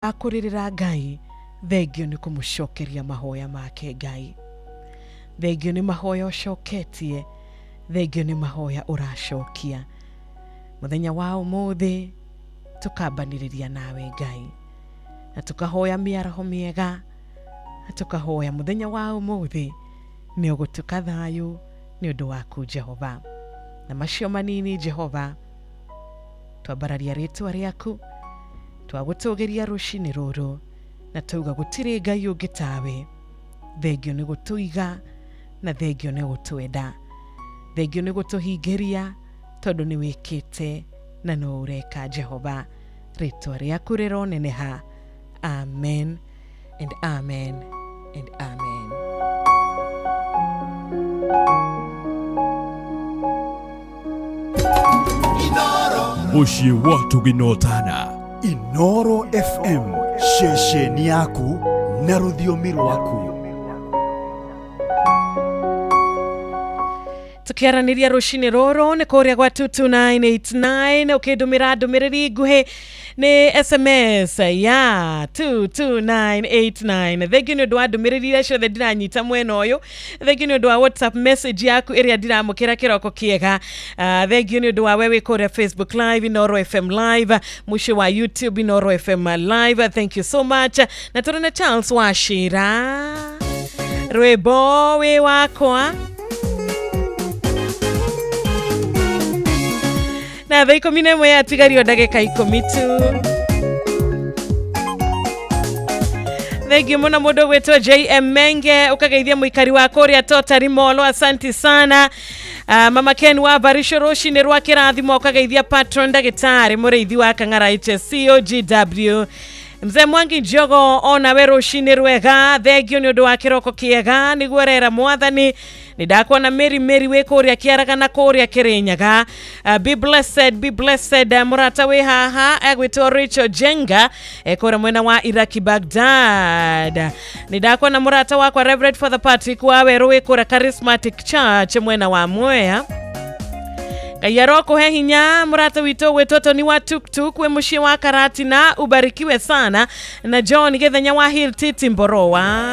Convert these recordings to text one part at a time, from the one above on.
Akũrĩrĩra Ngai, thengio nĩ kũmũcokeria mahoya make Ngai. Thengio nĩ mahoya ũcoketie, thengio nĩ mahoya ũracokia. Mũthenya wa ũmũthĩ tũkambanĩrĩria nawe Ngai, na tũkahoya mĩaraho mĩega, na tũkahoya mũthenya wa ũmũthĩ nĩ ũgũtuka thayũ nĩ ũndũ waku Jehova. Na macio manini Jehova, twambararia rĩtwa rĩaku, twagũtũgĩria rũcinĩ rũrũ, na tauga gũtirĩ Ngai ũngĩ tawe. Thengio nĩ gũtũiga na thengio nĩ gũtwenda, thengio nĩ gũtũhingĩria tondũ nĩ wĩkĩte na no ũreka Jehova. Rĩtwa rĩaku rĩroneneha. Amen and amen and amen. Mũciĩ wa Tũginotana. Inoro FM, ceceni yaku na rũthiomi rwaku. Tukiaranĩria rũcinĩ rũrũ nĩ kũrĩa gwa 22989 ũkĩndũmĩra ndũmĩrĩri nguhĩ nĩ SMS ya 22989. Thengiũ nĩ ũndũ wa ndũmĩrĩri iria ciothe ndĩranyita mwena ũyũ, thengiũ nĩ ũndũ wa WhatsApp message yaku ĩrĩa ndiramũkĩra kĩroko kĩega. Thengiũ nĩ ũndũ wa we wĩ kũrĩa Facebook Live, Inoro FM Live, mũciĩ wa YouTube Inoro FM Live, thank you so much. Na tũrĩ na Charles Wachira, rwĩmbo wĩ wakwa na thaa 11 yatigario ndagĩka 10 tu. Thengiũ mũno mũndũ ũgwĩtwo JM Menge, ũkageithia mũikari wa kũrĩa Totari Molo, asanti sana. Mama Ken wa Barisho rũcinĩ rwa kĩrathimo, ũkageithia patron ndagĩtarĩ mũrĩithi wa Kang'ara HSCOGW Mzee Mwangi Njogo, onawe rũcinĩ rwega, thengio nĩ ũndũ wa kĩroko kĩega, nĩguo rera mwathani. Nĩ ndakuona Mary Mary wĩ kũrĩa Kĩaraga na kũrĩa Kĩrĩnyaga. Be blessed, be blessed. Mũrata wĩ haha egwĩtwo Rachel Jenga, kũrĩa mwena wa Iraki Baghdad. Nĩ ndakuona mũrata wakwa Reverend Father Patrick wa Werũ wĩ kũrĩa Charismatic Church mwena wa Mwea. Ngai arokũhe hinya mũrata witũ gwĩtwo Tony wa Tuktuk wĩ mũciĩ wa Karatina, ubarikiwe sana. Na John Gĩthenya wa Hill Titi Mborowa.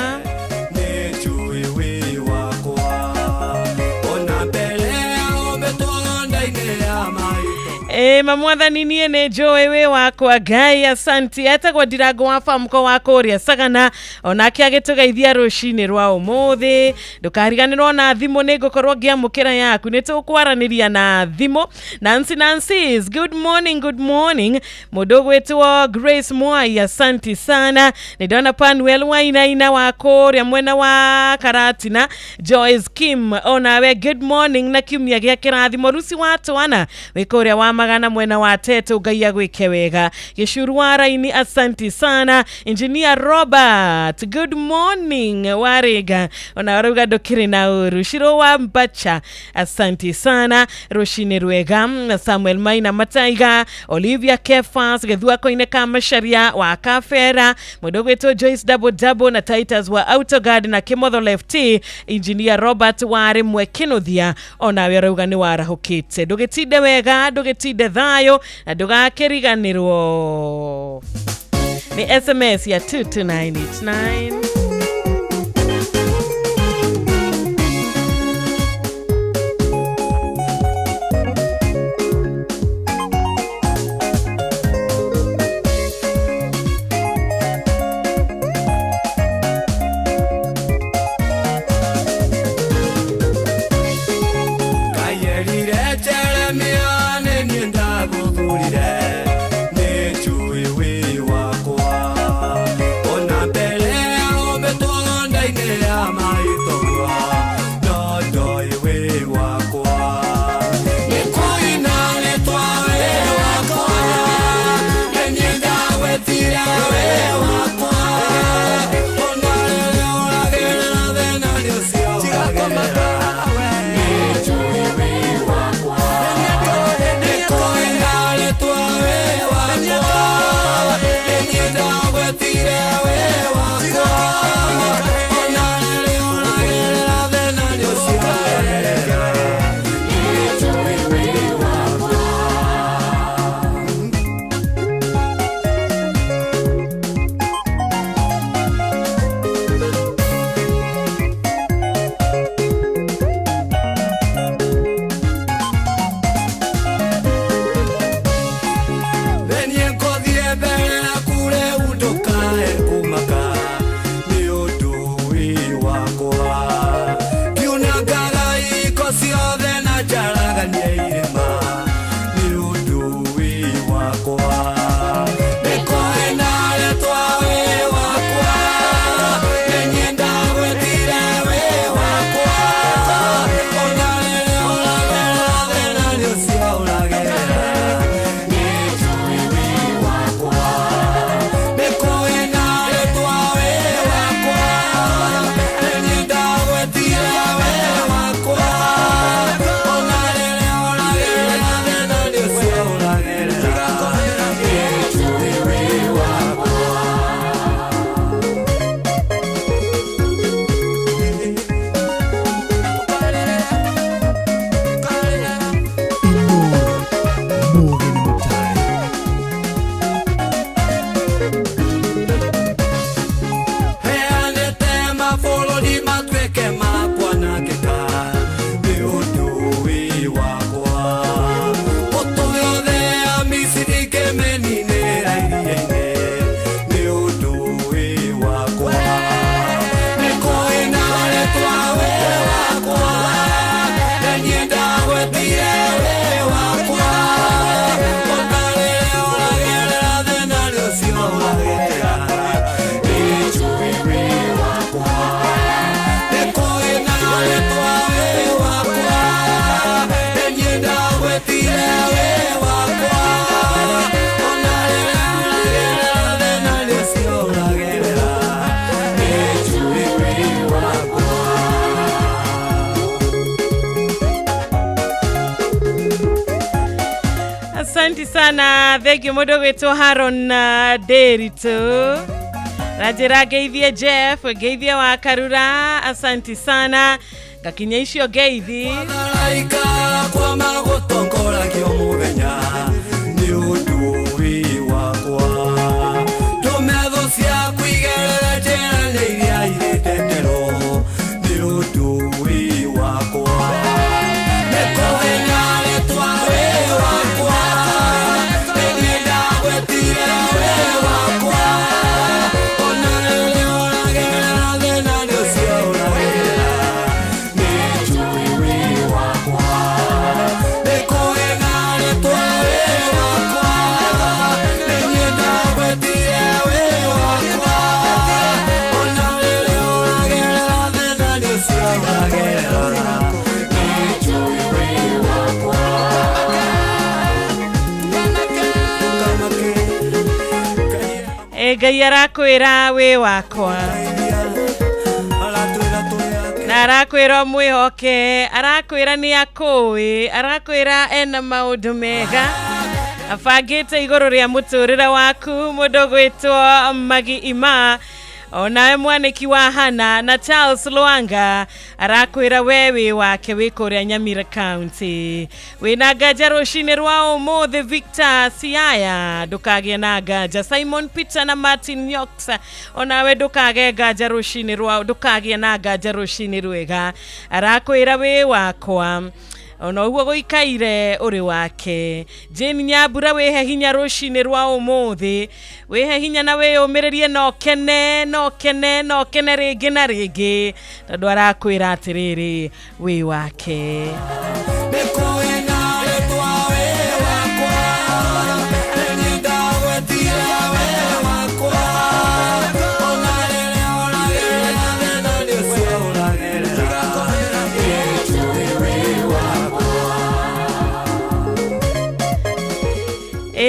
Ĩ mamwathani niĩ nĩ njũĩ wĩ wakwa Ngai, asanti. Etagwo Ndirango wa Famco wa kũrĩa Sagana, onake agĩtũgeithia rũcinĩ rwa ũmũthĩ. Ndũkariganĩrwo na thimũ, nĩ ngũkorwo ngĩamũkĩra yaku, nĩ tũkwaranĩria na thimũ. Nancy Nancy's, good morning, good morning. Mũndũ ũgwĩtwo Grace Mwai, asanti sana. Nĩ ndona Panuel Wainaina wa kũrĩa mwena wa Karatina. Joyce Kim, onawe good morning na kiumia gĩa kĩrathimo. Rusi wa Twana wĩ kũrĩa wa Magana mwena wa Teto, Ngai agwĩke wega. Gĩcuru wa Raini, asanti sana. Engineer Robert, good morning Warĩnga, ona arauga ndũkĩrĩ na ũru. Shiro wa Mbacha, asanti sana, rũcinĩ rwega. Samuel Maina Mataiga, Olivia Kefas Gĩthua Koine ka Macharia wa Kabera, mũndũ ũgwĩtwo Joyce Double Double na Titus wa Autoguard na Kĩmotho Left, Engineer Robert wa Rĩmwe Kĩnuthia, onawe arauga nĩ warahũkĩte. Ndũgĩtinde wega, ndũgĩtinde thayũ na ndũgakĩriganĩrwo nĩ SMS ya 22989. Kayerire Jeremia nĩ niĩ ndagũthurire, nĩ njũĩ wĩ wakwa ona mbere. Heanĩte mabũrũri matuĩke ma kwanangĩka nĩ ũndũ wĩ wakwa. Mbũtũ yothe ya Misiri ngĩmĩninĩra iria-inĩ nĩ ũndũ wĩ wakwa. Nĩ kũĩ na rĩtwa wĩ wakwa, nĩ niĩ ndagwĩtire wĩ wakwa. Ona rĩrĩa ũragerera thĩna nĩ ũcio ũragerera, nĩ njũĩ wĩ wakwa. Nĩ kũĩ na rĩtwa wĩ wakwa, nĩ niĩ ndagwĩtire wĩ wakwa. Ona rĩrĩa ũragerera thĩna nĩ ũcio ũragerera, nĩ njũĩ wĩ wakwa. Asante sana, thank you mũndũ gwĩtwo Haron Nderitu na njĩra ngeithie Jeff, ngeithie wa Karura, asanti sana, ngakinya icio ngeithi. Araika kwa magũtongoragio mũthenya nĩ ũndũ wĩ wakwa. Ndũme thũ ciaku igerere njĩra-inĩ iria irĩ tetero nĩ ũndũ wĩ wakwa. Nĩ kũĩ na rĩtwa wĩ wakwa, nĩ niĩ ndagwĩtire wĩ wakwa. Ona rĩrĩa ũragerera thĩna nĩ ũcio ũragerera, nĩ njũĩ wĩ wakwa. Nĩ kũĩ na rĩtwa wĩ wakwa, nĩ niĩ ndagwĩtire wĩ wakwa. Ona rĩrĩa ũragerera thĩna nĩ ũcio ũragerera, nĩ njũĩ wĩ wakwa. Ndũkamake, Ngai Ĩ Ngai arakwĩra wĩ wakwa aratwĩra tũrĩ ake. Na arakwĩra ũmwĩhoke, arakwĩra nĩ akũĩ, arakwĩra ena maũndũ mega abangĩte igũrũ rĩa mũtũrĩre waku. Mũndũ gwĩtwo Magi Ima, onawe mwanĩki wa Hana na Charles Lwanga arakwĩra we wĩ wake wĩ kũrĩa Nyamira County. Wĩna nganja rũcinĩ rwa ũmũthĩ Victor Siaya, ndũkagĩe na nganja. Simon Peter na Martin Nyox, onawe ndũkage nganja rũcinĩ rwa, ndũkagĩe na nganja rũcinĩ rwega, arakwĩra wĩ wakwa ona ũguo gũikaire ũrĩ wake. Jane Nyambura, wĩhe hinya rũcinĩ rwa ũmũthĩ, wĩhe hinya na wĩyũmĩrĩrie, no kene no kene no kene rĩngĩ na rĩngĩ, tondũ arakwĩra atĩrĩrĩ, wĩ wake. Nĩ kũĩ na rĩtwa wĩ wakwa, nĩ niĩ ndagwĩtire wĩ wakwa. Ona rĩrĩa ũragerera thĩna nĩ ũcio ũragerera, nĩ njũĩ wĩ wakwa. Ĩ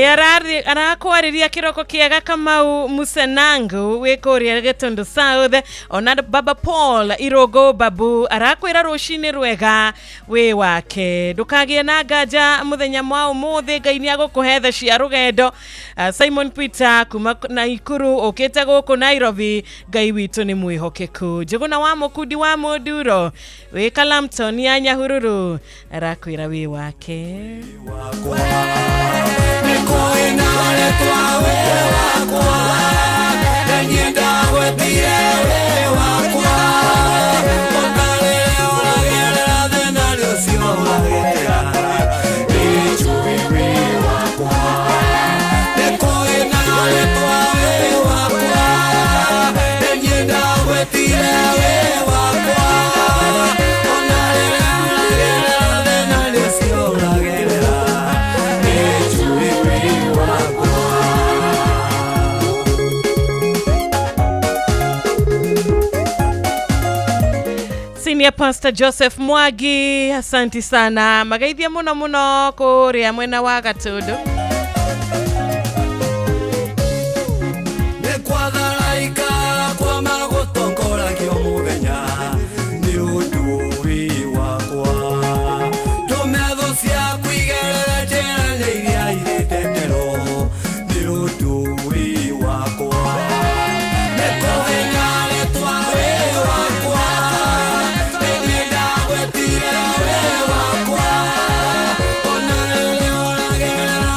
arakwarĩria kĩroko kĩega Kamau Musenangu wĩ kũrĩa Gĩtũndũ South, ona Baba Paul Irogo Babu arakwĩra rũcinĩ rwega wĩ wake, ndũkagĩe na nganja mũthenya mwa ũmũthĩ, Ngai nĩ agũkũhe tha cia rũgendo. Simon Peter kuma Naikuru ũkĩte gũkũ Nairobi, Ngai witũ nĩ mwĩhokeku. Njũgũna wa Mũkundi wa Mũnduro wĩ Kalamton ya Nyahururu arakwĩra wĩ wake. Nĩ kũĩ na rĩtwa wĩ wakwa, nĩ niĩ ndagwĩtire wĩ wakwa. Ona rĩrĩa ũragerera thĩna nĩ ũcio ũragerera, nĩ njũĩ wĩ wakwa. Nĩ kũĩ na rĩtwa wĩ wakwa, nĩ niĩ ndagwĩtire wĩ wakwa. Ona rĩrĩa ũragerera thĩna nĩ ũcio ũragerera, nĩ njũĩ wĩ wakwa. Senior Pastor Joseph Mwagi, asanti sana, magaithia mũno mũno kũrĩa mwena wa Gatũndũ. Nĩ kwatharaika kwa magũtongoragio mũthenya nĩ ũndũ wĩ wakwa. Ndũme thũ ciaku igerere njĩra-inĩ iria irĩ tetero nĩ ũndũ wĩ wakwa. Nĩ kũĩ na rĩtwa wĩ wakwa, nĩ niĩ ndagwĩtire wĩ wakwa. Ona rĩrĩa ũragerera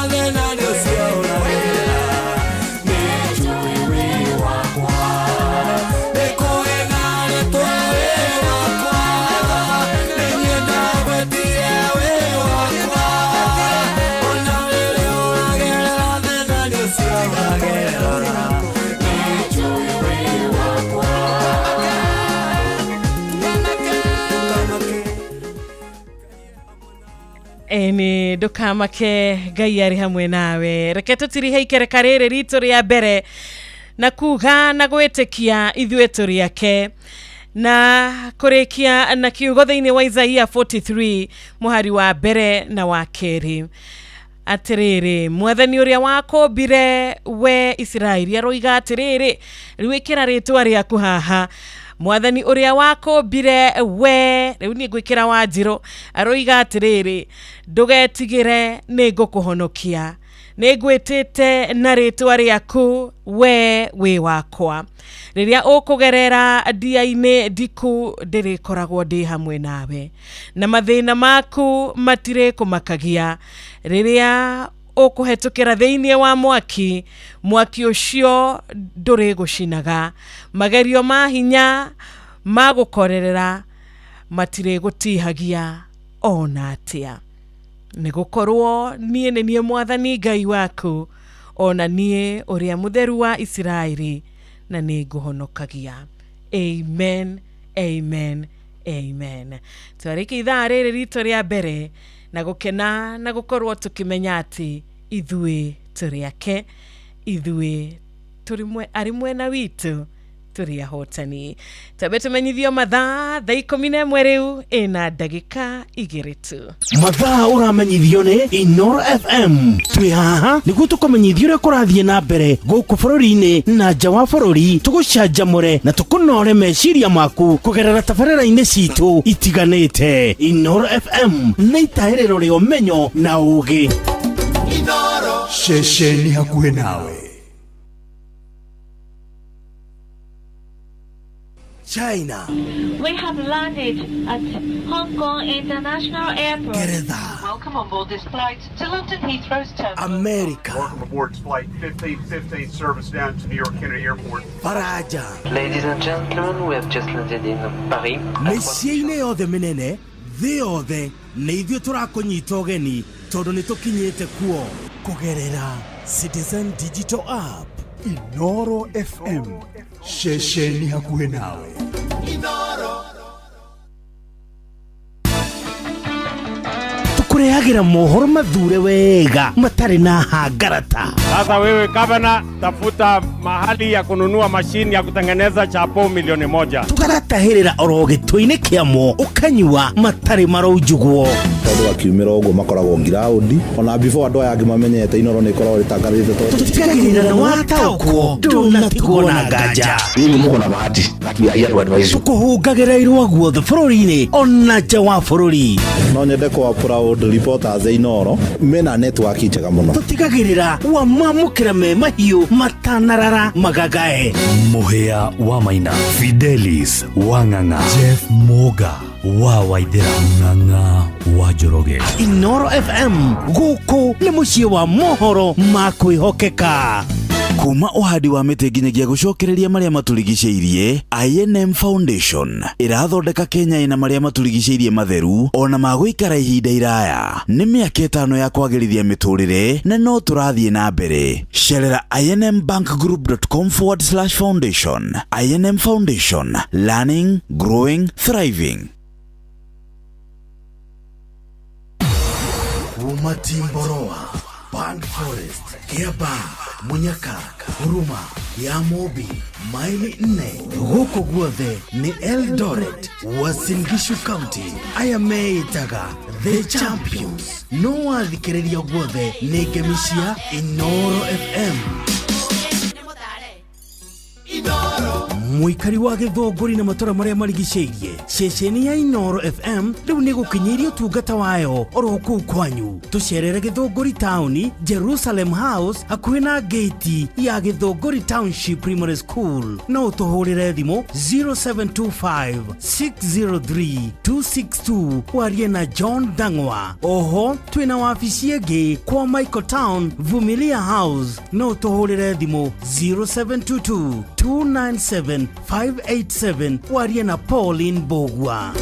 Ĩni, ndũkamake, Ngai arĩ hamwe nawe. Reke tũtirihe ikereka rĩrĩ ritũ rĩa mbere na kuga na gwĩtĩkia ithuĩ tũrĩ ake, na kũrĩkia na kiugo thĩinĩ wa Isaia 43 mũhari wa mbere na wa kerĩ, atĩrĩrĩ, Mwathani ũrĩa wakũmbire we Isiraeli aroiga atĩrĩrĩ, rĩu ĩkĩra rĩtwa rĩaku haha. Mwathani ũrĩa wakũmbire we, rĩu niĩ ngwĩkĩra Wanjirũ, aroiga atĩrĩrĩ, ndũgetigĩre, nĩ ngũkũhonokia, nĩ ngwĩtĩte na rĩtwa rĩaku, we wĩ wakwa. Rĩrĩa ũkũgerera ndia-inĩ ndiku, ndĩrĩkoragwo ndĩ hamwe nawe, na mathĩna maku matirĩkũmakagia. Rĩrĩa ũkũhetũkĩra thĩinĩ wa mwaki, mwaki ũcio ndũrĩgũcinaga. Magerio ma hinya ma gũkorerera matirĩgũtihagia ona atĩa, nĩ gũkorwo niĩ nĩ niĩ Mwathani Ngai waku, ona niĩ ũrĩa Mũtheru wa Isiraeli, na nĩ ngũhonokagia. Amen, amen, amen. Twarĩkia ithaa rĩrĩ ritũ rĩa mbere na gũkena na gũkorwo tũkĩmenya atĩ ithuĩ tũrĩ ake, ithuĩ tũrĩ arĩ mwena witũ, tũrĩ ahotani. Twambe tũmenyithio mathaa, thaa 11 rĩu ĩna ndagĩka 2 tu. Mathaa ũramenyithio nĩ Inoro FM. Twĩ haha nĩguo tũkũmenyithio ũrĩa kũrathiĩ na mbere gũkũ bũrũri-inĩ na nja wa bũrũri, tũgũcanjamũre na tũkũnore meciria maku kũgerera tabarĩra-inĩ citũ itiganĩte. Inoro FM nĩ itahĩrĩro rĩa ũmenyo na ũũgĩ. Ceceni hakuhĩ nawe. China. We have landed at Hong Kong International Airport. Ngeretha. Welcome on board this flight to London Heathrow's terminal. America. Welcome aboard flight 1515 service down to New York Kennedy Airport. Faraja. Ladies and gentlemen, we have just landed in Paris. Mĩciĩ-inĩ yothe mĩnene thĩ yothe, nĩ ithuĩ tũrakũnyita ũgeni, tondũ nĩ tũkinyĩte kuo kũgerera Citizen Digital App. Inoro FM, ceceni hakuhĩ nawe. Tũkũrehagĩra mohoro mathure wega matarĩ na hangarata. Sasa wewe gavana, tafuta mahali ya kununua mashini ya kutengeneza chapo 1,000,000. Tũgagatahĩrĩra oro gĩtũ-inĩ kĩamo, ũkanyua matarĩ maraunjugwo. Tondũ akiumĩra ũguo makoragwo ngiraũndi ona before andũ aya angĩ mamenyete, Inoro nĩ ĩkoragwo ĩtangathĩte tondũ Tũtigagĩrĩra nĩ wataũkwo, ndũnatigwo na nganja. Nyinyi muko na bahati that we are here to advise you. Tũkũhungagĩra irũa guothe bũrũri-inĩ ona nja wa bũrũri. No nyende kwa proud reporters a Inoro mena network njega mũno. Tũtigagĩrĩra wamamũkĩra me mahiũ matanarara magagae. Mũhĩa wa Maina, Fidelis wa Ng'ang'a, Jeff Moga wa Waithera, Ng'ang'a wa Njoroge. Inoro FM, gũkũ nĩ mũciĩ wa mohoro ma kwĩhokeka. Kuma ũhandi wa mĩtĩ nginyagia gũcokereria marĩa matũrigicĩirie, INM Foundation ĩrathondeka Kenya ĩna marĩa matũrigicĩirie matheru ona ma gũikara ihinda iraya. Nĩ mĩaka 5 ya kwagĩrithia mĩtũrĩre na no tũrathiĩ na mbere. Cerera inmbankgroup.com/foundation. INM Foundation, learning, growing, thriving. Kuma Timboroa, Band Forest, Kiaba, Munyaka, Huruma, ya Mobi, maili 4, gũkũ guothe nĩ Eldoret, Uasin Gishu County. Aya meĩtaga The Champions. No wathikĩrĩria guothe nĩ ngemi cia Inoro FM. Mũikari wa Gĩthũngũri na matũra marĩa marigicĩirie, ceceni ya Inoro FM rĩu nĩ gũkinyĩirie ũtungata wayo oro kũu kwanyu. Tũcerere Gĩthũngũri taũni, Jerusalem House, hakuhĩ na ngĩti ya Gĩthũngũri Township Primary School. No ũtũhũrĩre thimũ 0725 603 262 warie na John Dang'wa. Oho twĩna wabici ĩngĩ kwa Michael Town, Vumilia House. No ũtũhũrĩre thimũ 0722 297 587 warie na Pauline Bogwa.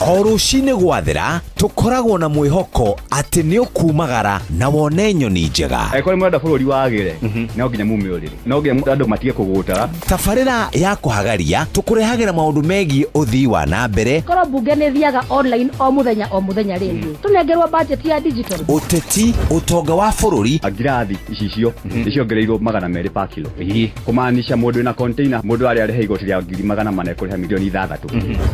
O rũcinĩ gwathera tũkoragwo na mwĩhoko atĩ nĩ ũkumagara na wone nyoni njega. Angĩkorwo nĩ mũrenda bũrũri wagĩre, no nginya mume ũrĩrĩ, no nginya andũ matige kũgũtara. Tabarĩra ya kũhagaria tũkũrehagĩra maũndũ megiĩ ũthii wa na mbere, Korwo mbunge nĩ thiaga online o mũthenya o mũthenya rĩ, tũnengerwo budget ya digital. Ũteti, ũtonga wa bũrũri. Ngirathi icicio nĩ ciongereirwo 200 per kilo, kũmaanisha mũndũ wĩna container, mũndũ arĩa arĩha igoti rĩa 400,000 ekũrĩha 6 million.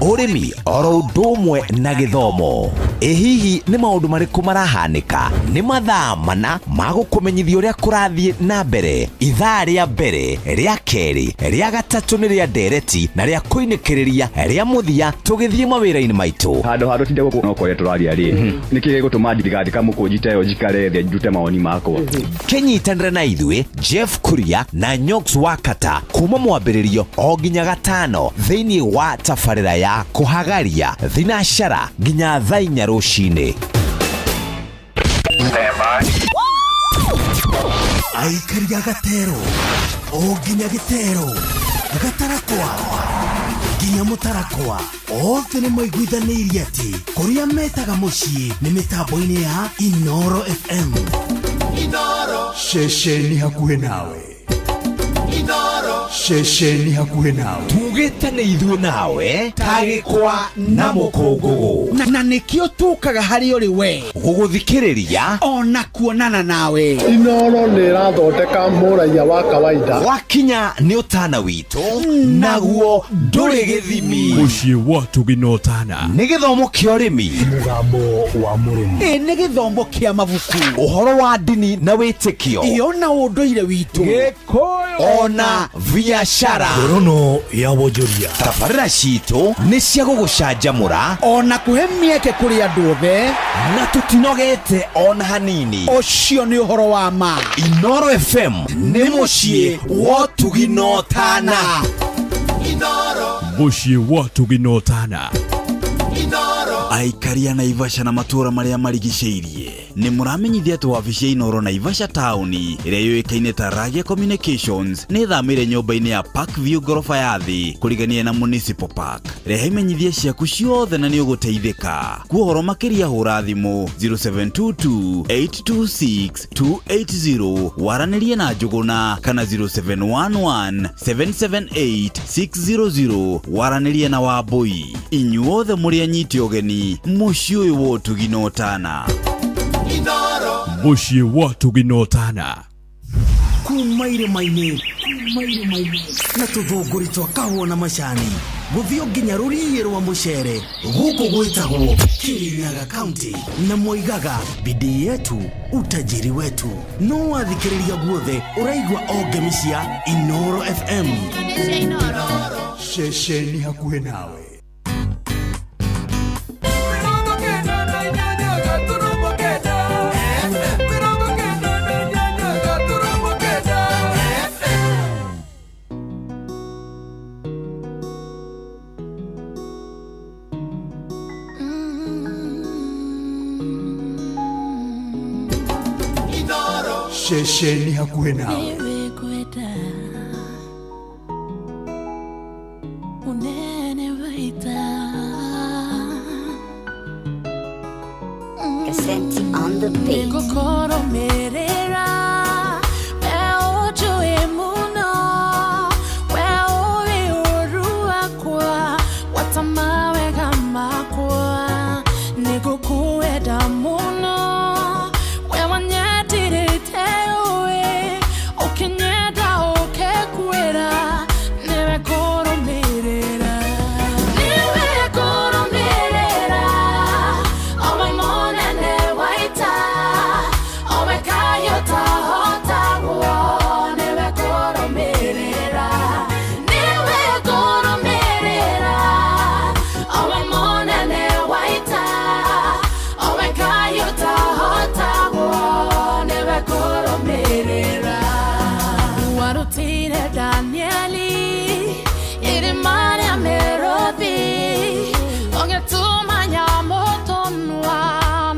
Ũrĩmi oro ũndũ ũmwe na gĩthomo. Ĩ hihi nĩ maũndũ marĩkũ marahanĩka? Nĩ mathaa mana ma gũkũmenyithia ũrĩa kũrathiĩ na mbere. Ithaa rĩa mbere, rĩa kerĩ, rĩa gatatũ nĩ rĩa ndereti na rĩa kũinĩkĩrĩria rĩa mũthia tũgĩthiĩ mawĩra-inĩ maitũ. Handũ ha tũtinde gũkũ no kwaria tũraria rĩ, nĩkĩ gĩgũtũma ndigathika mũkũnji ta ĩyo, njikare thĩ ndute mawoni makwa? Kĩnyitanĩre na ithuĩ Jeff Kuria na Nyox Wakata kuma mwambĩrĩrio o nginya gatano thĩinĩ wa tabarĩra ya kũhagaria thinacara nginya thaa 4 rũcinĩ. Aikari a Gatero o nginya Gĩtero, Gatarakwa nginya Mũtarakwa, othe nĩ maiguithanĩirie atĩ kũrĩa metaga mũciĩ nĩ mĩtambo-inĩ ya Inoro FM. Ceceni hakuhĩ nawe, ceceni hakuhĩ nawe. Tugĩte nĩ ithuĩ nawe tagĩkwa na mũkũngũgũ. Na nĩkĩo tũkaga harĩ ũrĩ we. Gũgũthikĩrĩria. Ona kuonana nawe. Inoro nĩ ĩrathondeka mũraiya wa kawaida. Gwakinya nĩ ũtana witũ naguo ndũrĩ gĩthimi. Mũciĩ wa tũginotana. Nĩ gĩthomo kĩa ũrĩmi. Mũgambo wa mũrĩmi. Ĩ nĩ gĩthomo kĩa mabuku. Ũhoro wa ndini na wĩtĩkio. Iyo na ũndũire witũ. Ona biacara. Ngorono ya wonjoria. Tabarĩra citũ nĩ cia gũgũcanjamũra. Ona kũhe mĩeke kũrĩ andũ othe. Na tũtinogete ona hanini. Ũcio nĩ ũhoro wa ma. Inoro FM nĩ mũciĩ wa ũtugi na ũtana. Mũciĩ wa tũginotana. Aikari a Naivasha na matũũra marĩa marigicĩirie nĩ mũramenyithia atĩ wabici ya Inoro Naivasha taũni ĩrĩa yũĩkaine ta Ragia Communications nĩ ĩthamĩire nyũmba-inĩ ya Park View, ngoroba ya thĩ kũrigania na Municipal Park. Rehe imenyithia ciaku ciothe na nĩ ũgũteithĩka. Kuohoro makĩria hũra thimũ 0722 826 280 waranĩrie na Njũgũna, kana 0711 778 600 waranĩrie na Wambũi. Inyuothe mũrĩ anyite ũgeni mũciĩ ũyũ wa ũtugi na ũtana. Mũciĩ wa tũginotana. Kuma irĩma-inĩ, kuma irĩma-inĩ na tũthũngũri twa kahũa na macani gũthiĩ nginya rũriĩ rwa mũcere, gũkũ gwĩtagwo Kirinyaga County, na moigaga bidii yetu utajiri wetu. No wathikĩrĩria guothe ũraigua o ngemi cia Inoro FM. Ceceni hakuhĩ nawe. 98.9. Ceceni hakuhĩ nawe. Nĩngwenda unene waita. Kasenti on the beat. Nĩngũkũrũmĩrĩra we ũnjũĩ mũno, we ũĩ ũru wakwa gwata mawega makwa. Nĩngũkwenda mũno we wanyendirĩte ũĩ ũkĩnyenda ũkĩkwĩra nĩwe ngũrũmĩrĩra, nĩwe ngũrũmĩrĩra, owe mũnene wa ita, owe kayũ tahotagwo. Nĩwe ngũrũmĩrĩra, nĩwe ngũrũmĩrĩra, owe mũnene wa ita, owe kayũ tahotagwo. Nĩwe ngũrũmĩrĩra. Warutire Danieli irima rĩa mĩrũthi, ũgĩtũma nyamũ tũnua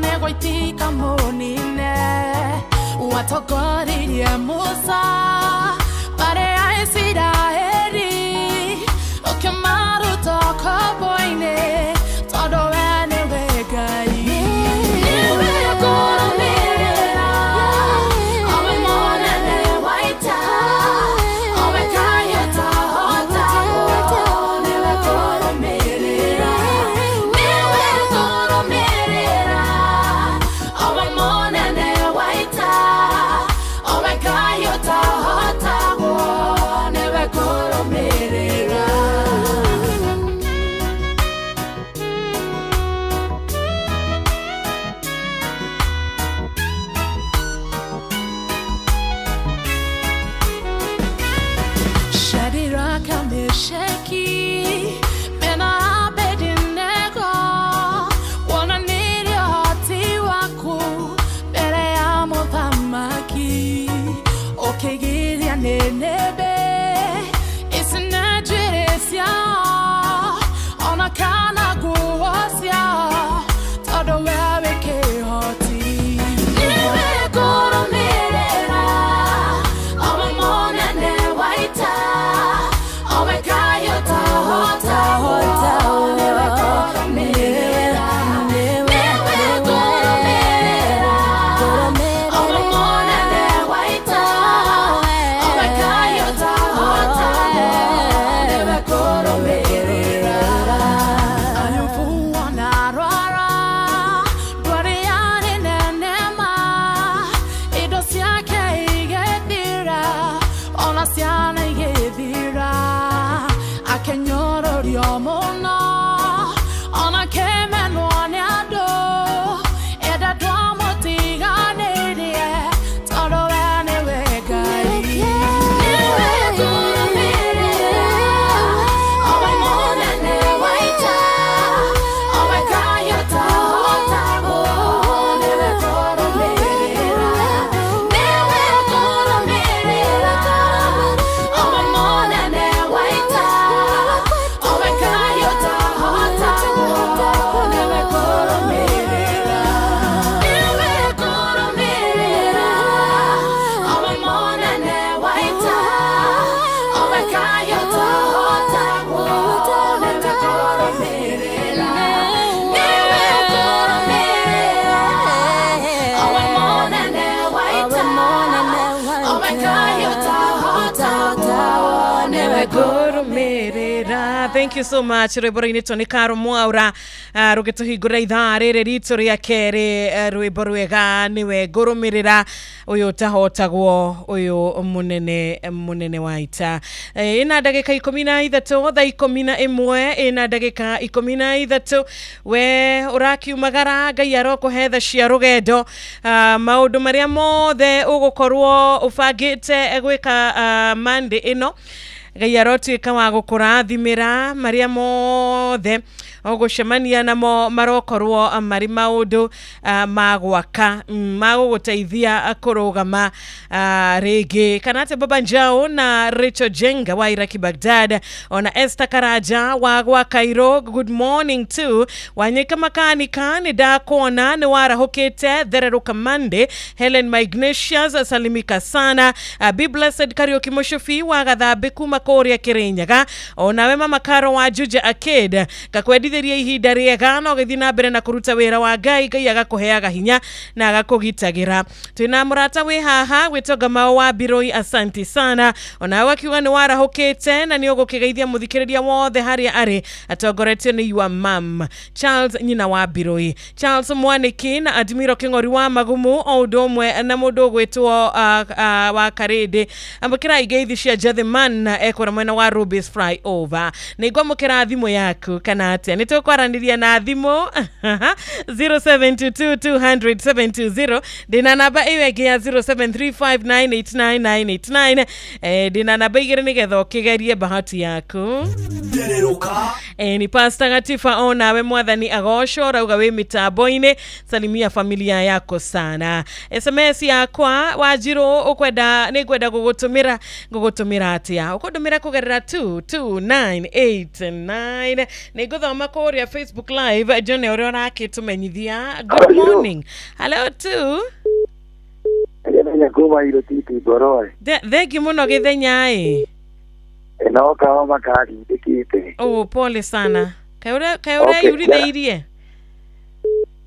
nĩgũitika mũnine. Watongoririe Musa mbarĩ ya Isiraeli, ũkĩmaruta ũkombo-inĩ tondũ we Thank you so much. Rwĩmbo rũinĩtwo nĩ Karo Mwaura, rũgĩtũhingũrĩra ithaa rĩrĩ ritũ rĩa kerĩ. Rwĩmbo rwega nĩwe ngũrũmĩrĩra, ũyũ ũtahotagwo, ũyũ mũnene mũnene wa ita. Ĩna ndagĩka 13, thaa 11 ĩna ndagĩka 13. We ũrakiumagara, Ngai arokũhe tha cia rũgendo. Maũndũ marĩa mothe ũgũkorwo ũbangĩte gwĩka Monday ĩno, Ngai arotuĩka wa gũkũrathimĩra. Marĩa mothe ũgũcemania namo marokorwo marĩ maũndũ ma gwaka, ma gũgũteithia kũrũgama rĩngĩ. Kana atĩ Baba Njao na Rachel Jenga wa Iraki Baghdad, ona Esther Karaja wa gwa Cairo, good morning to Wanyika Makanika, nĩ ndakuona nĩ warahũkĩte. Thererũka Monday. Helen Magnesius, salimika sana. Be blessed. Kariũki Mũcubi wa Gathambi kuma kũrĩa Kĩrĩnyaga, onawe Mama Karo wa Juja Arcade, ngakwendithĩria ihinda rĩega na ũgĩthiĩ na mbere na kũruta wĩra wa Ngai. Ngai agakũheaga hinya na agakũgitagĩra. Twĩna mũrata wĩ haha gwĩtonga mao wa Biroi, asanti sana. Onawe akiuga nĩ warahũkĩte na nĩ ũgũkĩgeithia mũthikĩrĩria wothe harĩa arĩ, atongoretio nĩ your mam Charles, nyina wa Biroi, Charles Mwaniki na Admiro Kĩng'ori wa Magumu, o ũndũ ũmwe na mũndũ ũgwĩtwo wa Karĩndĩ. Amũkĩra ingeithi cia Jathiman ekũra mwena wa Rubis Flyover. Nĩ ngwamũkĩra thimũ yaku kana atĩa? Nĩ tũkwaranĩria na thimũ 0722 200 720. Ndĩna namba ĩyo ĩngĩ ya 0735989989. Ndĩna namba igĩrĩ nĩgetha ũkĩgerie bahati yaku. Ni Pastor Gatifa, onawe mwathani agocwo. Rauga wĩ mĩtambo-inĩ, salimia familia yako sana. SMS yakwa Wanjirũ, ũkwenda nĩ ngwenda gũgũtũmĩra, ngũgũtũmĩra atĩa? Ũkũndũmĩra kũgerera 22989. Nĩ ngũthoma kũrĩa Facebook Live njone ũrĩa ũrakĩtũmenyithia. Good morning, hello tu. Gĩthenya kuma Irũtiti Ngoroe. Thengi mũno Gĩthenya ĩ. No kahoma karindĩkĩte. Oh, pole sana. Kaĩ ũreyurithĩirie?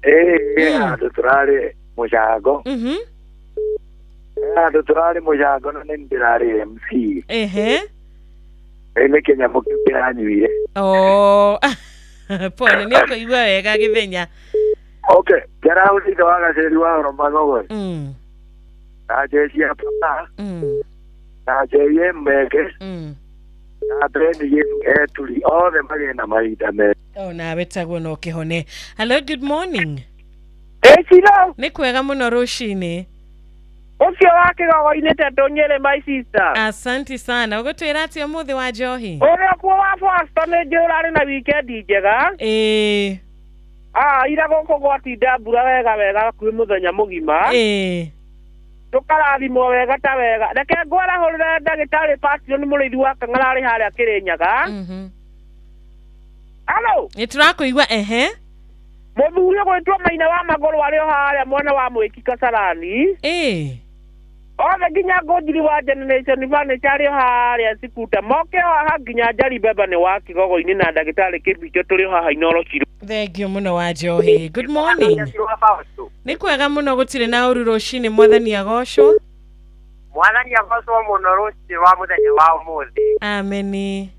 Ĩĩ, handũ tũrarĩ mũcango. Handũ tũrarĩ mũcango na nĩ ndĩrarĩ MC. Ĩ nĩ kĩnyamũ kĩu kĩranyuire. Oh, pole, nĩ ũkũigua wega Gĩthenya. Okay, kĩrahũthĩte wa gaceri wa horo magogori. Na jeshi ya papa. Na jeshi mbeke. Na Beni Gĩturi othe magĩe na mahinda mega. O nawe taguo no kĩhone. Hello, good morning. Ĩcira. Nĩ kwega mũno rũcinĩ. Ũcio wa kĩgogo-inĩ tendũ Nyĩrĩ, my sister. Asanti sana. Ũgũtwĩra atĩa ũmũthĩ wa njohi? Ũrĩa kuo wa Pastor, nĩ njũĩ ũrarĩ na weekend njega. Ĩĩ. Ah, ira gũkũ gwatinda mbura wega wega hakuhĩ mũthenya mũgima. Ĩĩ. Tũkarathimwo wega ta wega. Reke ngwarahũrĩre ndagĩtarĩ Patio, nĩ mũrĩithi wa Kang'ara arĩ harĩa Kĩrĩnyaga. Hello. Nĩ tũrakũigua, ehe. Mũthuri ũgwĩtwo Maina wa Magũrũ arĩ o harĩa mwena wa Mwĩki Kasarani. Ĩĩ. Othe nginya Ngũnjiri wa Generation Furniture arĩ o harĩa Sikuta. Moke o haha nginya Njari Mbemba nĩ wa Kĩgogo-inĩ na ndagĩtarĩ Kĩbicho tũrĩ o haha Inooro Ciro. Thank you mũno wa njohi. Good morning. Nĩ kwega mũno, gũtirĩ na ũru rũcinĩ, mwathani agocwo. Mwathani agocwo mũno rũcinĩ rwa mũthenya wa ũmũthĩ. Ameni.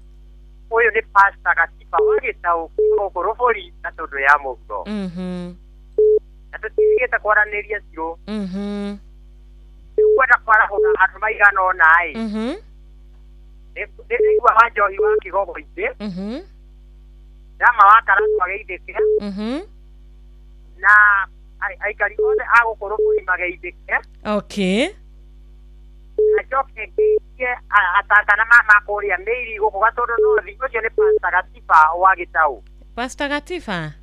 Ũyũ nĩ Pastor Gatiba wa Gĩtaũ gũkũ Rũbũri na tũndũ ya mũhuro. Na tũtigĩte kwaranĩria cirũ. Rĩu ngwenda kwarahũra andũ maigana ũna ĩ. Nĩ ndaigua wa njohi wa Kĩgogo-inĩ. Rama wa Karatu ageithĩke. Na aikari othe a gũkũ Rũbũri mageithĩke. Okay. Na njoke ngeithie atata na mama kũrĩa Mĩiri gũkũ Gatũndũ North. Ũcio nĩ Pastor Gatiba wa Gĩtaũ. Pastor Gatiba.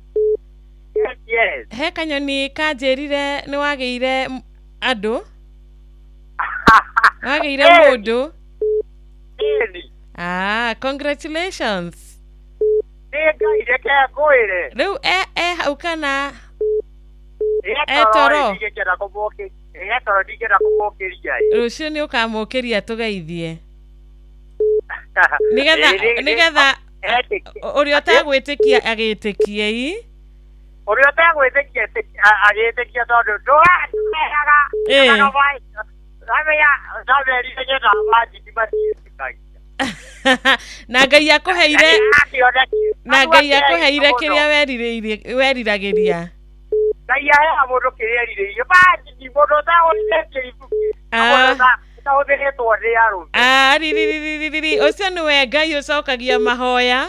Yes, yes. He kanyoni kanjĩrire nĩ wagĩire andũ. Wagĩire mũndũ. Ĩni. Ah, congratulations. Nĩ Ngai, reke ngwĩre. Rĩu e hau kana Etoro. Ndingĩkenda kũmũkĩria. Etoro ndingĩenda kũmũkĩria ĩ. Rũciũ nĩ ũkamũkĩria tũgeithie. Nĩgetha nĩgetha ũrĩa ũtagwĩtĩkia agĩtĩkie i. Ũrĩa ũtegwĩtĩkia agĩtĩkia tondũ ndũheaga. Ndũramenya ndamerire nyendaga manjini matiĩtĩkagia. Na Ngai akũheire, na Ngai akũheire kĩrĩa werirĩirie, weriragĩria. Ngai aheaga mũndũ kĩrĩa erirĩirie. Basi mũndũ ũtahũthĩrĩte kĩribuki. Ah. Ũtahũthĩrĩtwo nĩ arũme. Ah, riririririri, ũcio nĩwe Ngai ũcokagia mahoya.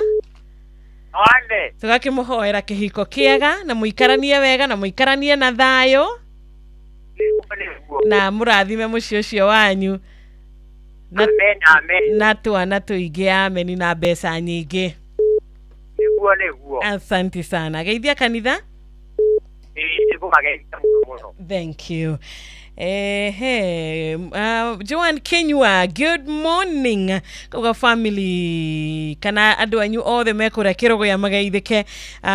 One. Tũgakĩmũhoera kĩhiko kĩega na mũikaranie wega na mũikaranie na thayũ na mũrathime mũciĩ ũcio wanyu na, Amen, amen. na twana tũingĩ, ameni, na mbeca nyingĩ. Nĩguo, nĩguo. Asante sana, geithia kanitha. Ĩĩ, nĩngũmageithia mũno mũno. Thank you. Ehe, Joan Kinyua, good morning. Kauga family kana andũ anyu othe mekũrĩa kĩrũgũya mageithĩke.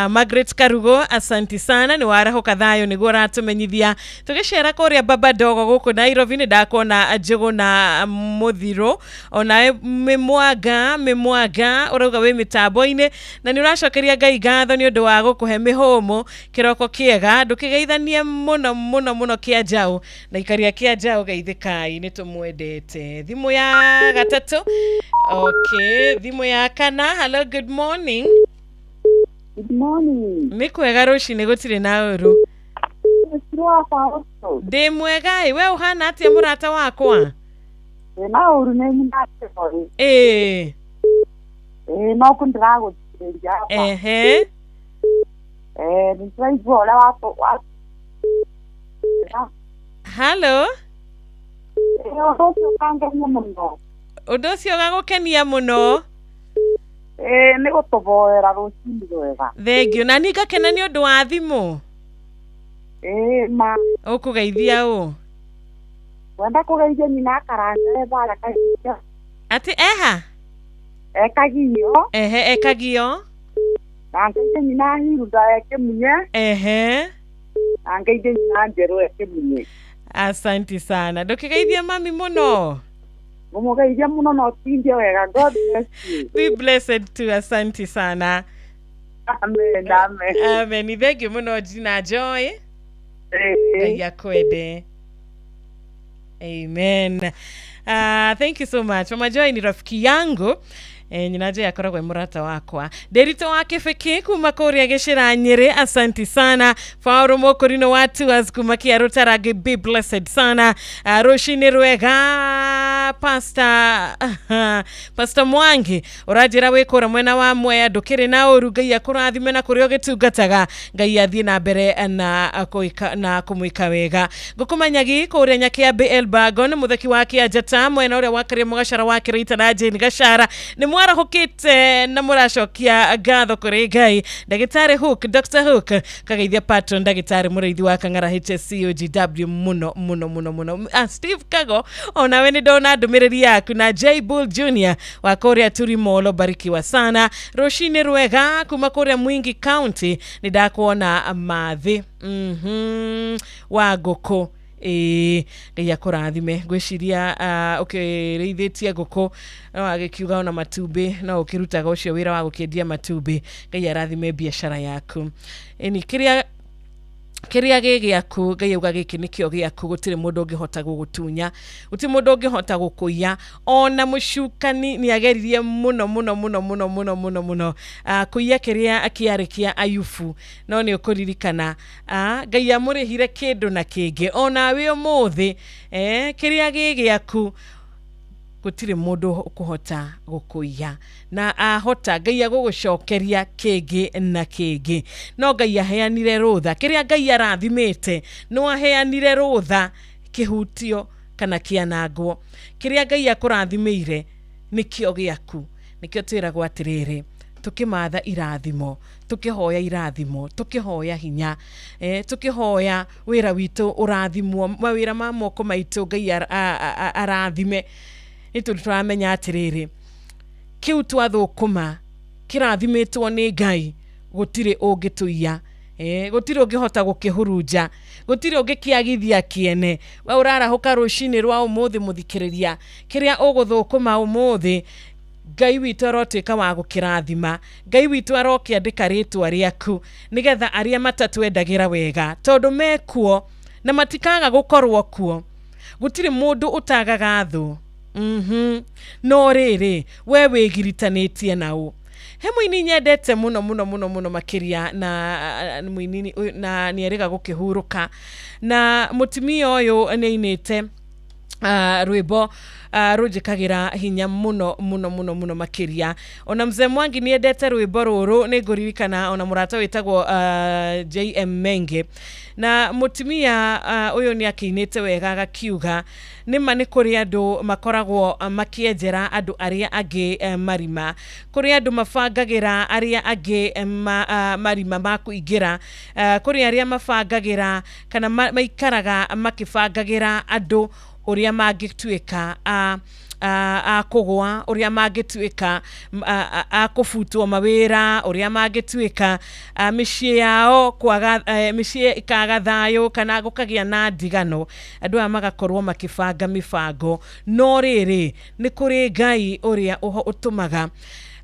Margaret Karugo, asanti sana, nĩ warahũka thayũ nĩguo ũratũmenyithia. Tũgĩcera kũrĩa Baba Dogo gũkũ Nairobi nĩ ndakuona Njũgũ na Mũthirũ, onawe Mĩmwanga, Mĩmwanga ũrauga wĩ mĩtambo-inĩ na nĩ ũracokeria Ngai ngatho nĩ ũndũ wa gũkũhe mĩhũmũ kĩroko kĩega. Ndũkĩgeithanie mũno mũno mũno kĩa njaũ na ikaria kĩa njaũ, geithĩkai, nĩ tũmwendete. Thimũ ya gatatũ, okay, thimũ ya kana. Hello, good morning. Good morning. Nĩ kwega rũcinĩ, gũtirĩ na ũru. Ndĩ mwega ĩ, we ũhana atĩa mũrata wakwa? Ndĩna ũru nĩ nyina kĩhoi. Ĩĩ. Ĩĩ, no kũndĩragũthikĩrĩria hapa. Ehe. Ĩĩ, nĩndĩraigua ũrĩa wa Hello. Ĩĩ, ũndũ ũcio ũkangenia mũno. Ũndũ ũcio ũgagũkenia mũno. Ĩĩ, nĩ gũtũvoera rũcinĩ rwega. Thank you, na niĩ ngakena nĩ ũndũ wa thimũ. Ĩĩ ma. Ũkũgeithia ũ? Wenda kũgeithia nyina akaranga e barĩa Kagio. Atĩ eha? E Kagio. Ehe, ekagio. Na ngeithie nyina Hilda e Kĩmunye. Ehe. Na ngeithie nyina Njerũ e Kĩmunye. Asanti sana, ndũkĩgeithie mami mũno. Ngũmũgeithia mũno na ũtindie wega. God bless you. Be blessed too, asanti sana. Amen, amen. Amen, thank you mũno Gina Joy. Ngai akwende. Amen. Thank you so much. Mama Joy ni rafiki yangu. Nyina Joy akoragwo e mũrata wakwa. Nderito wa Kĩbĩkĩ kuma kũrĩa gĩcĩra Nyĩrĩ, asanti sana. Fauro Mũkũrino wa Tours kuma Kĩarũ be blessed sana. Rũcinĩ rwega Pastor Mwangi ũranjĩra wĩ kũrĩa mwena wa Mwea, ndũkĩrĩ na ũru, Ngai akũrathime na kũrĩa ũgĩtungataga, Ngai athiĩ na mbere na kũĩka na kũmwĩka wega. Ngũkũmanyagi kũrĩa Nyakĩambĩ Elbagon, mũtheki wa Kĩanjata mwena ũrĩa wa Kĩrĩa Mũgacara wa Kĩrĩita na Jane Gachara, nĩ mwarahũkĩte na mũracokia ngatho kũrĩ Ngai. Ndagĩtarĩ Hook, Dr. Hook kageithia patron ndagĩtarĩ mũrĩithi wa Kang'ara HSCOGW mũno mũno mũno mũno. Steve Kago, onawe nĩ ndona ndũmĩrĩri yaku, na J Bull Junior wa kũrĩa Turimolo, barikiwa sana. Rũcinĩ rwega kuma kũrĩa Mwingi County, nĩ ndakuona mathĩ wa ngũkũ. Ĩĩ, Ngai akũrathime. Ngwĩciria ũkĩrĩithĩtie ngũkũ no agĩkiuga ona matumbĩ no ũkĩrutaga ũcio wĩra wa gũkĩendia matumbĩ. Ngai arathime biacara yaku. Ĩni kĩrĩa kĩrĩa gĩ gĩaku, Ngai auga gĩkĩ nĩkĩo gĩaku, gũtirĩ mũndũ ũngĩhota gũgũtunya, gũtirĩ mũndũ ũngĩhota gũkũiya. Ona mũcukani nĩ ageririe mũno mũno mũno mũno mũno mũno mũno kũiya kĩrĩa kĩarĩ kĩa Ayubu, no nĩ ũkũririkana Ngai amũrĩhire kĩndũ na kĩngĩ. Onawe ũmũthĩ kĩrĩa gĩ gĩaku gũtirĩ mũndũ ũkũhota gũkũiya, na ahota Ngai agũgũcokeria kĩngĩ na kĩngĩ. No Ngai aheanire rũtha, kĩrĩa Ngai arathimĩte no aheanire rũtha kĩhutio kana kĩanangwo. Kĩrĩa Ngai akũrathimĩire nĩkĩo gĩaku. Nĩkĩo twĩragwo atĩrĩrĩ, tũkĩmatha irathimo, tũkĩhoya irathimo, tũkĩhoya hinya, tũkĩhoya wĩra witũ ũrathimwo, mawĩra ma moko maitũ Ngai arathime. Nĩ tondũ tũramenya atĩrĩrĩ, kĩu twathũkũma kĩrathimĩtwo nĩ Ngai, gũtirĩ ũngĩtũiya, gũtirĩ ũngĩhota gũkĩhurunja, gũtirĩ ũngĩkĩagithia kĩene. We ũrarahũka rũcinĩ rwa ũmũthĩ mũthikĩrĩria, kĩrĩa ũgũthũkũma ũmũthĩ Ngai witũ arotuĩka wa gũkĩrathima, Ngai witũ arokĩandĩka rĩtwa rĩaku, nĩgetha arĩa matatwendagĩra wega, tondũ mekuo na matikaga gũkorwo kuo. Gũtirĩ mũndũ ũtagaga thũ. No rĩrĩ we wĩgiritanĩtie nao. He mũini nyendete mũno mũno mũno mũno makĩria na mũini na nĩerĩga gũkĩhurũka na mũtumia ũyũ nĩainĩte rwĩmbo rũnjĩkagĩra hinya mũno mũno mũno mũno makĩria. Ona mzee Mwangi nĩendete rwĩmbo rũrũ, nĩngũririkana ona mũrata wĩtagwo JM Menge. Na mũtumia ũyũ nĩakĩinĩte wega agakiuga nĩma nĩ kũrĩ andũ makoragwo makĩenjera andũ arĩa angĩ marima, kũrĩ andũ mabangagĩra arĩa angĩ marima ma kũingĩra, kũrĩ arĩa mabangagĩra kana maikaraga makĩbangagĩra andũ ũrĩa mangĩtuĩka a kũgũa, ũrĩa mangĩtuĩka a kũbutwo mawĩra, ũrĩa mangĩtuĩka mĩciĩ yao kwaga, mĩciĩ ĩkaga thayũ kana gũkagĩa na ndigano. Andũ aya magakorwo makĩbanga mĩbango, no rĩrĩ nĩ kũrĩ Ngai ũrĩa ũtũmaga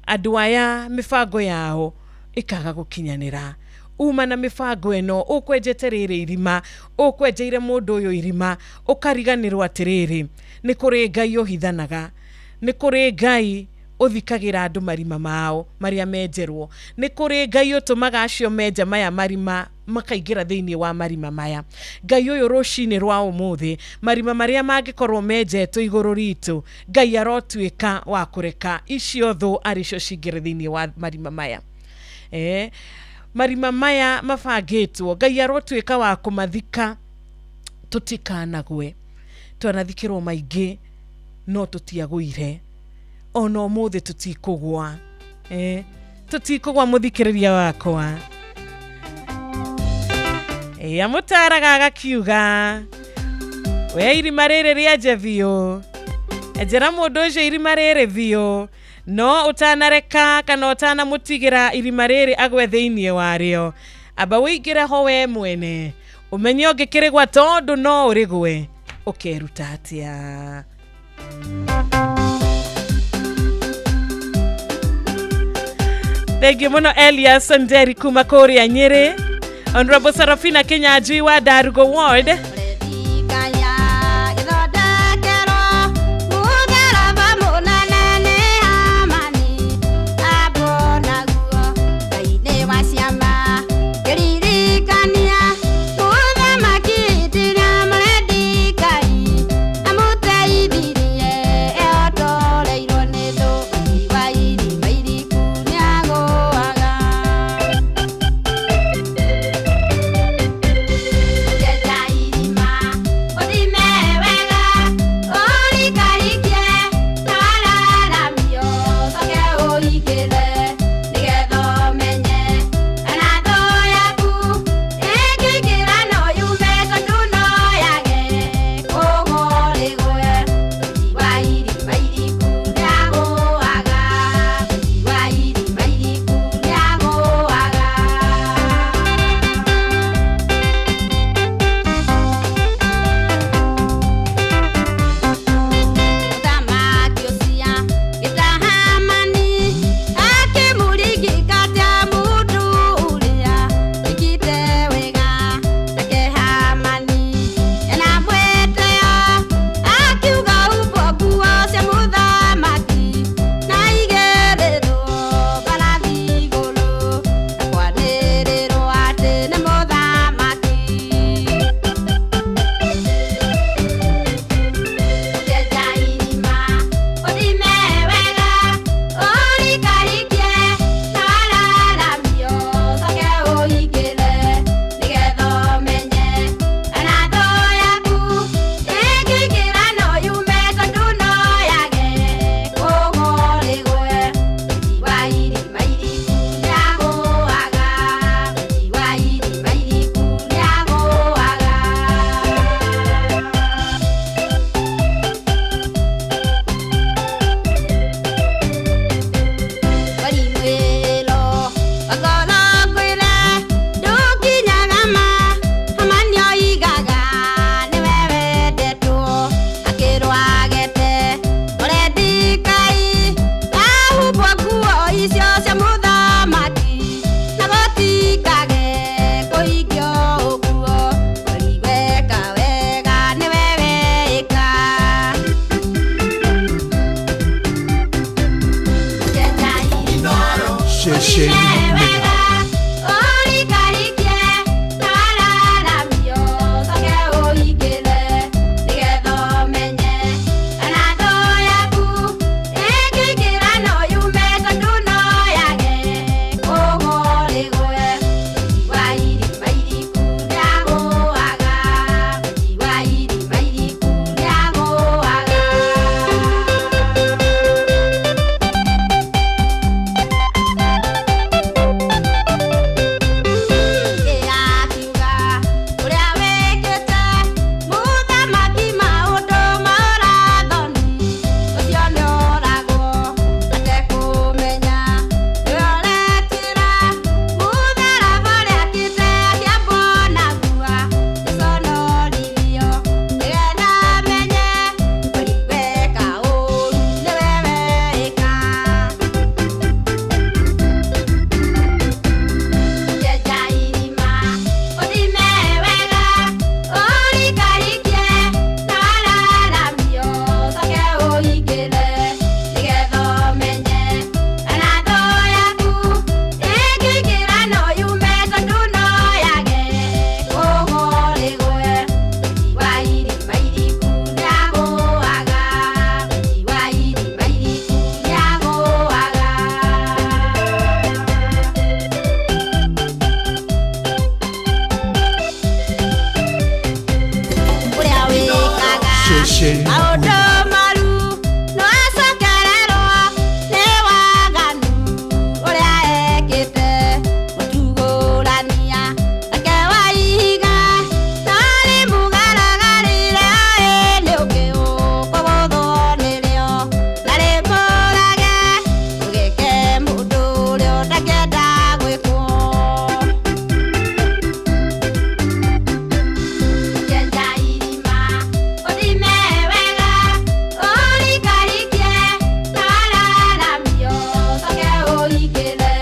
andũ aya mĩbango yao ĩkaga gũkinyanĩra. Uma na mĩbango ĩno ũkwenjete rĩrĩ irima, ũkwenjeire mũndũ ũyũ irima, ũkariganĩrwo atĩrĩrĩ nĩ kũrĩ Ngai ũhithanaga, nĩ kũrĩ Ngai ũthikagĩra andũ marima mao marĩa menjerwo, nĩ kũrĩ Ngai ũtũmaga acio menja maya marima makaingĩra thĩinĩ wa marima maya. Ngai ũyũ rũcinĩ rwa ũmũthĩ marima marĩa mangĩkorwo menjetwo igũrũ ritũ, Ngai arotuĩka wa kũreka icio thũ arĩ cio cingĩre thĩinĩ wa marima maya. Marima maya mabangĩtwo Ngai arotuĩka wa kũmathika tũtikanagwe. Twanathikĩrwo maingĩ no tũtiagũire, ona ũmũthĩ tũtikũgwa. Tũtikũgwa mũthikĩrĩria wakwa. Amũtaraga agakiuga we irima rĩrĩ rĩenje biũ, enjera mũndũ ũcio irima rĩrĩ biũ, no ũtanareka kana ũtanamũtigĩra irima rĩrĩ agwe thĩinĩ warĩo, amba wĩingĩre ho we mwene ũmenye ũngĩkĩrĩgwa tondũ no ũrĩgwe ũkeruta atĩa. Thank you mũno Elias Nderi kuma kũrĩa Nyĩrĩ, Honorable Sarafina Kinyanjui wa Darugo Ward. Ceceni Maũndũ moru no acokererwo nĩ waganu ũrĩa ekĩte mũtugũrania nake wa ihiga tarĩ mũgaragarĩre nĩ ũkĩũkũgũthwo nĩrĩo na rĩmũrage ũgĩke mũndũ ũrĩa ũtakĩenda gwĩkwo. Ũkĩenja irima ũthime wega ũrikarikie na wararamio ũcoke ũingĩre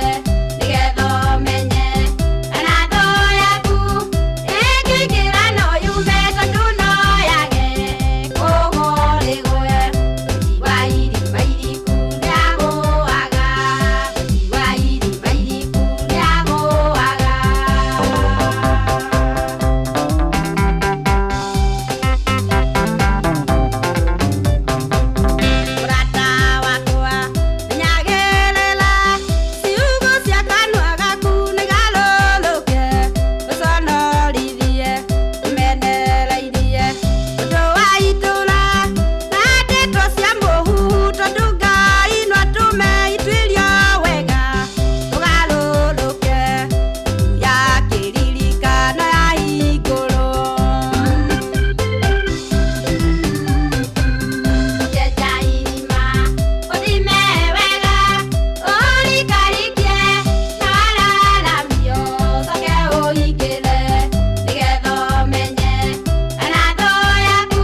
nĩgetha ũmenye kana thũ yaku ĩngĩingĩra no yume tondũ no yage kũgwo rĩgwe. Mũti wa irima iriku nĩagũaga, mũti wa irima iriku nĩagũaga. Mũrata wakwa menyagĩrĩra ciugo cia kanua gaku nĩgarũrũke ũconorithie ũmenereirie ũndũ wa itũra na ndeto cia mũhuhu tondũ Ngai no atũme ituĩrio wega tũgarũrũke ya kĩririkano ya hingũrwo. Ũkĩenja irima ũthime wega ũrikarikie na wararamio ũcoke ũingĩre nĩgetha ũmenye kana thũ yaku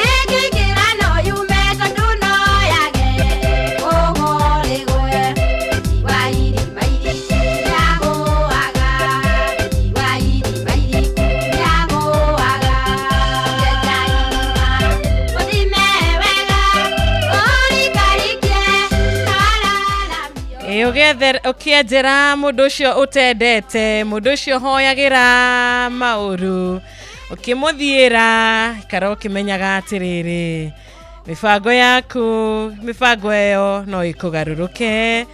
ĩngĩingĩra no yume tondũ no yage kũgwo rĩgwe. Mũti wa irima iriku nĩagũaga, mũti wa irima iriku nĩagũaga. Ũkĩenja irima ũthime wega ũrikarikie na wararamio. Ĩ ũkĩenjera mũndũ ũcio ũtendete, mũndũ ũcio ũhoyagĩra maũru, ũkĩmũthiĩra, ikara ũkĩmenyaga atĩrĩrĩ, mĩbango yaku, mĩbango ĩyo no ĩkũgarũrũke.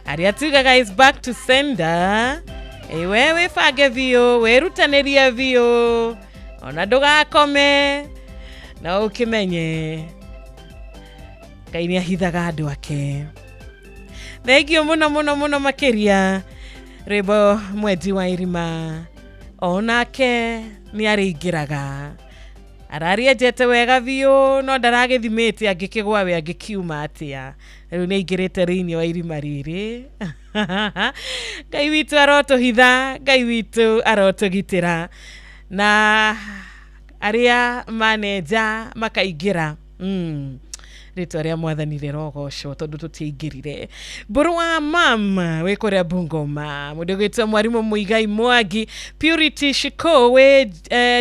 Arĩa tugaga is back to sender. Ĩ we wĩbange biũ, wĩrutanĩrie biũ, ona ndũgakome, no ũkĩmenye Ngai nĩ ahithaga andũ ake. Thengio muno muno muno makiria rwimbo mwendi wa irima onake nĩ arĩingĩraga ararienjete wega biũ no ndaragĩthimĩte angĩkĩgwa we angĩkiuma atĩa rĩu nĩ aingĩrĩte thĩinĩ wa irima rĩrĩ. Ngai witũ arotũhitha, Ngai witũ arotũgitĩra na arĩa manenja makaingĩra rĩtwa rĩa mwathani rĩrogocwo tondũ tũtiaingĩrire. Mbũrũ wa mam wĩ kũrĩa Bungoma, mũndũ ũgwĩtwo mwarimũ Muigai Mwangi, Purity Shiko wĩ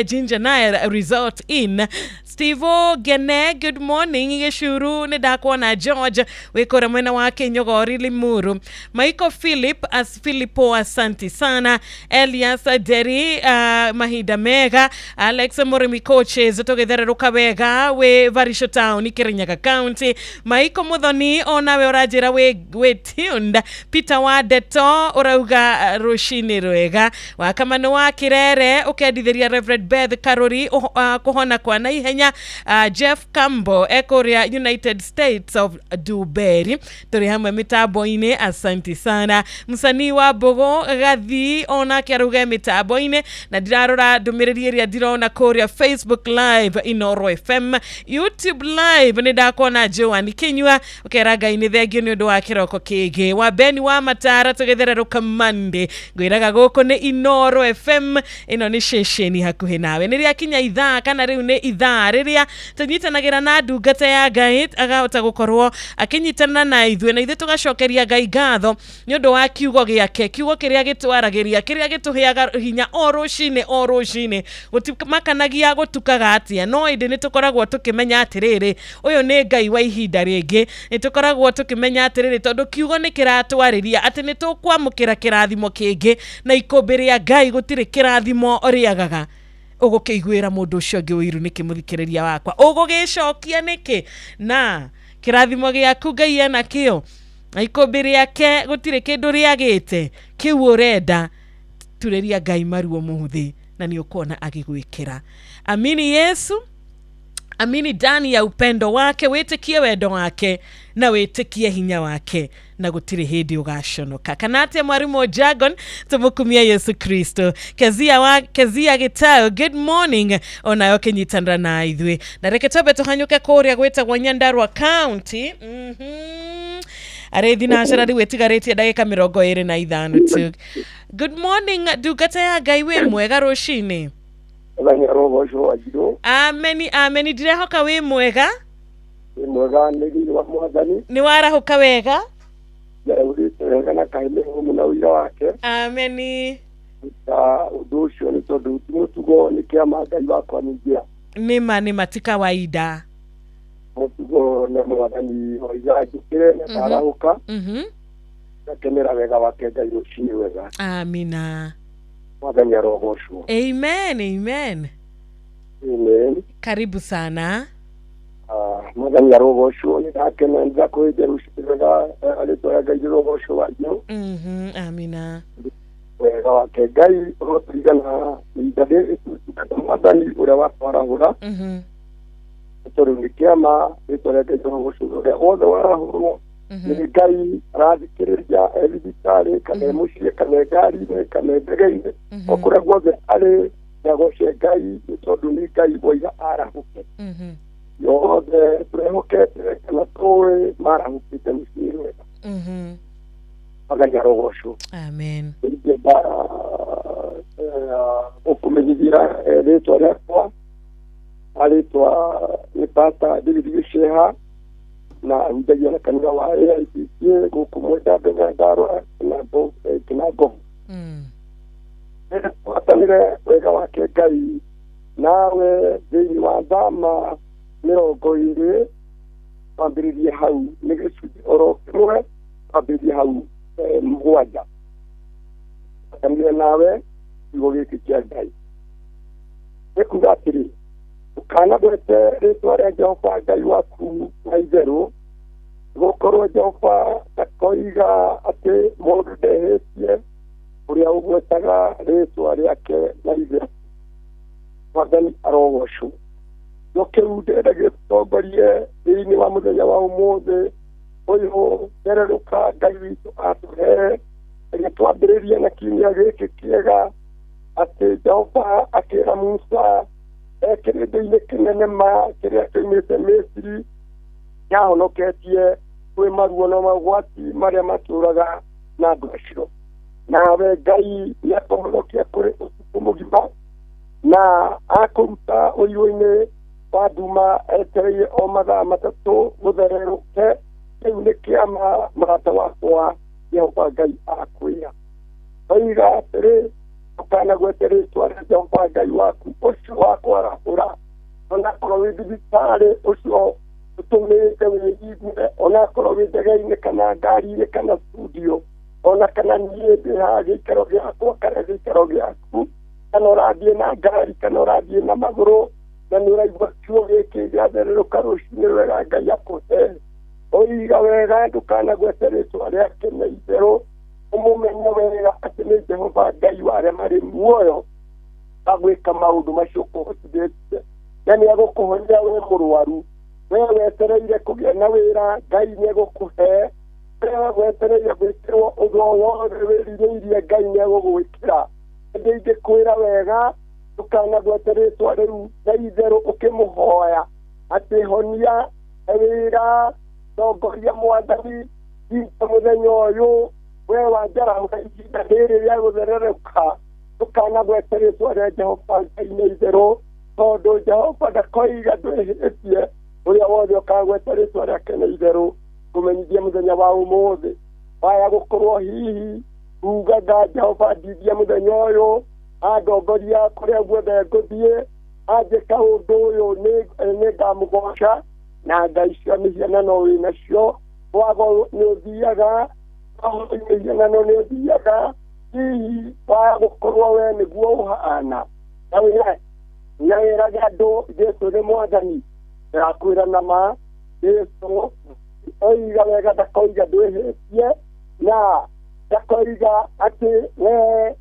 Ginger Nile Resort Inn, Steve Gene, good morning Gĩcuru, nĩ ndakuona George wĩ kũrĩa mwena wa Kĩnyogori Limuru, Michael Philip as Philipo, asanti sana, Elias Deri, mahinda mega, Alex Mũrĩmi Coaches tũgĩthererũka wega wĩ Varisho Town Kirinyaga County, Michael Muthoni onawe ũranjĩra wĩ tuned, Peter wa Ndeto ũrauga rũcinĩ rwega, Wakamano wa Kĩrere ũkendithĩria Reverend Beth Karuri kũhona kwa naihenya, Jeff Campbell ekũrĩa United States of Duberi tũrĩ hamwe mĩtambo-inĩ, asanti sana. Msanii wa Mbogo Gathi onake arauga mĩtambo-inĩ, na ndirarora ndũmĩrĩri ĩrĩa ndĩrona kũrĩa Facebook Live Inoro FM, YouTube Live nĩ ndakuona Joan Kinyua ũkera Ngai nĩ thengio nĩ ũndũ wa kĩroko kĩngĩ. Wa Beni wa Matara tũgĩthererũka Monday, ngwĩraga gũkũ nĩ Inoro FM, ĩno nĩ ceceni hakuhĩ nawe. Nĩ rĩakinya ithaa kana rĩu nĩ ithaa rĩrĩa tũnyitanagĩra na ndungata ya Ngai agahota gũkorwo akĩnyitana na ithuĩ na ithuĩ tũgacokeria Ngai ngatho nĩ ũndũ wa kiugo gĩake, kiugo kĩrĩa gĩtwaragĩria, kĩrĩa gĩtũheaga hinya o rũcinĩ o rũcinĩ, gũtimakanagia gũtukaga atĩa, no ĩndĩ nĩ tũkoragwo tũkĩmenya atĩrĩrĩ ũyũ nĩ Ngai wa ihinda rĩngĩ, nĩ tũkoragwo tũkĩmenya atĩrĩrĩ tondũ kiugo nĩ kĩratwarĩria atĩ nĩ tũkwamũkĩra kĩrathimo kĩngĩ na ikũmbĩ rĩa Ngai gũtirĩ kĩrathimo rĩagaga. Ũgũkĩiguĩra mũndũ ũcio ũngĩ ũiru nĩkĩ mũthikĩrĩria wakwa, ũgũgĩcokia nĩkĩ na kĩrathimo gĩaku Ngai ena kĩo na ikũmbĩ rĩake gũtirĩ kĩndũ rĩagĩte kĩu ũrenda, turĩria Ngai maruo mũthĩ na nĩ ũkuona agĩgwĩkĩra. Amini Yesu, Amini ndani ya upendo wake, wĩtĩkie wendo wake na wĩtĩkie hinya wake na gũtirĩ hĩndĩ ũgaconoka. Kana atĩa mwarimũ Jagon, tũmũkumie Yesu Kristo. Kezia Gĩtaũ, good morning, onayo kĩnyitanĩra na ithuĩ. Na reke twambe tũhanyũke kũrĩa gwĩtagwo Nyandarua County. Arĩthi na acara rĩu ĩtigarĩtie ndagĩka 25 tu. Good morning, ndungata ya Ngai, wĩ mwega rũcinĩ? Mũthenya rogoco wa njirũ. Ameni, ameni, ndirehoka wĩ mwega. Wĩ mwega nĩ riri wa mwathani. Nĩ warahũka wega? Njarahũrĩte wega na kaĩ nĩ hũmũ na ũira wake. Ameni. Na ũndũ ũcio nĩ tondũ ti mũtugo, nĩ kĩama Ngai wakwa ningĩra. Nĩma nĩma, ti kawaida. Mũtugo nĩ mwathani oiga njũkĩre na ndarahũka. Ngakenera wega wake Ngai rũcinĩ wega. Amina. Mwathani arogocwo. Amen, amen. Amen. Karibu sana. Mwathani arogocwo, nĩ ndakena nĩ ndakũhĩnja rũcinĩ wega, rĩtwa rĩa Ngai rĩrogocwo wanjirũ. Amina. Wega wake Ngai ũrotũigana ihinda rĩrĩ tũtungata mwathani ũrĩa watwarahũra. Tondũ nĩ kĩama rĩtwa rĩa Ngai rĩrogocwo, ũrĩa wothe warahũrwo nĩ Ngai arathikĩrĩria e thibitarĩ kana e mũciĩ kana e ngari-inĩ kana e ndege-inĩ, o kũrĩa guothe arĩ nĩagoce Ngai nĩ tondũ nĩ Ngai woiga arahũke. Yothe tũrehokete kana tũĩ marahũkĩte mũciĩ wega. Mwathani arogocwo. Amen. Ingĩenda gũkũmenyithia rĩtwa rĩakwa, rĩtwa nĩ Pastor David Gĩceha na hunjagia na kanitha wa AIPCA gũkũ Mwendambe Nyandarua Kĩnangobu. Twatanĩre wega wake Ngai nawe thĩinĩ wa thama 20 twambĩrĩrie hau nĩ gĩcunjĩ oro kĩmwe, twambĩrĩrie hau 7. Twatanĩre nawe kiugo gĩkĩ kĩa Ngai nĩ kuga atĩrĩ, ndũkanagwete rĩtwa rĩa Jehova Ngai waku na itherũ, gũkorwo Jehova ndakoiga atĩ mũndũ ndehĩtie ũrĩa ũgwetaga rĩtwa rĩake na itherũ. Mwathani arogocwo. No kĩu ndĩrenda gĩtũtongorie thĩinĩ wa mũthenya wa ũmũthĩ ũyũ thererũka Ngai witũ atũhe, agĩtwambĩrĩria na kiumia gĩkĩ kĩega atĩ Jehova akĩra Musa kĩrĩndĩ-inĩ kĩnene ma kĩrĩa kĩoimĩte Misiri kĩahonoketie kwĩ maruo na magwati marĩa matũraga na andũ acio. Nawe Ngai nĩakũhonokia kũrĩ ũtukũ mũgima na akũruta ũiyũ-inĩ wa nduma etereire o mathaa 3 gũthererũke. Kĩu nĩ kĩama mũrata wakwa Jehova Ngai akwĩra. Oiga atĩrĩ, ndũkanagwete rĩtwa rĩa Jehova Ngai waku ũcio wakwarahũra, onakorwo wĩ thibitarĩ ũcio ũtũmĩte wĩigue, onakorwo wĩ ndege-inĩ kana ngari-inĩ kana studio, ona kana niĩ ndĩ haha gĩikaro gĩakwa kana gĩikaro gĩaku, kana ũrathiĩ na ngari kana ũrathiĩ na magũrũ na nĩ ũraigua kiugo gĩkĩ gĩathererũka rũcinĩ rwega Ngai akũhe. Oiga wega ndũkanagwete rĩtwa rĩake na itherũ, ũmũmenye wega atĩ nĩ Jehova Ngai wa arĩa marĩ muoyo agwĩka maũndũ macio kũhotithĩtie, na nĩ agũkũhonia we mũrwaru, we wetereire kũgĩa na wĩra Ngai nĩ egũkũhe, we wetereire gwĩkĩrwo ũndũ o wothe wĩrirĩirie Ngai nĩ egũgwĩkĩra. Ĩndĩ ingĩkwĩra wega ndũkanagwete rĩtwa rĩu na itherũ ũkĩmũhoya atĩ honia wĩra, tongoria mwathani hinda mũthenya ũyũ we wanjarahũra ihinda rĩrĩ rĩa gũthererũka, ndũkanagwete rĩtwa rĩa Jehova Ngai na itherũ, tondũ Jehova ndakoiga ndwĩhĩtie ũrĩa wothe ũkagweta rĩtwa rĩake na itherũ. Kũmenyithia mũthenya wa ũmũthĩ waya gũkorwo hihi ugaga Jehova ndithia mũthenya ũyũ andongoria kũrĩa guothe ngũthiĩ, anjĩka ũndũ ũyũ nĩ ngamũgoca, na ngai cia mĩhianano wĩ nacio, wago nĩ ũthiaga, mĩhianano nĩ ũthiaga, hihi waya gũkorwo we nĩguo ũhana na wĩrage andũ Jesũ nĩ mwathani. Ndĩrakwĩra na ma Jesũ oiga wega ndakoiga ndwĩhĩtie, na ndakoiga atĩ we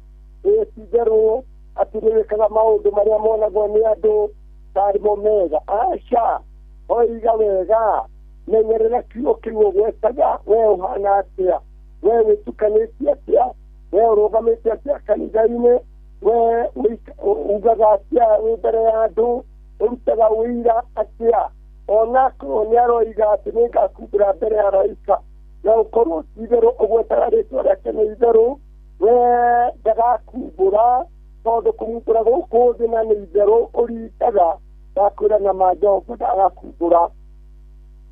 wĩ ti itherũ atĩ nĩ wĩkaga maũndũ marĩa monagwo nĩ andũ. Tarĩ mo mega aca oiga wega menyerera kiugo kĩu ũgwetaga we ũhana atĩa we wĩtukanĩtie atĩa we ũrũgamĩte atĩa kanitha-inĩ we ugaga atĩa wĩ mbere ya andũ ũrutaga ũira atĩa onakorwo nĩ aroiga atĩ nĩngakumbũra mbere ya araika na ũkorwo ti itherũ ũgwetaga rĩtwa rĩake nĩ itherũ we ndagakumbũra tondũ kũmumbũra gũkũ thĩ na nĩ itherũ ũringaga ndakwĩra na ma Jehova ndagakumbũra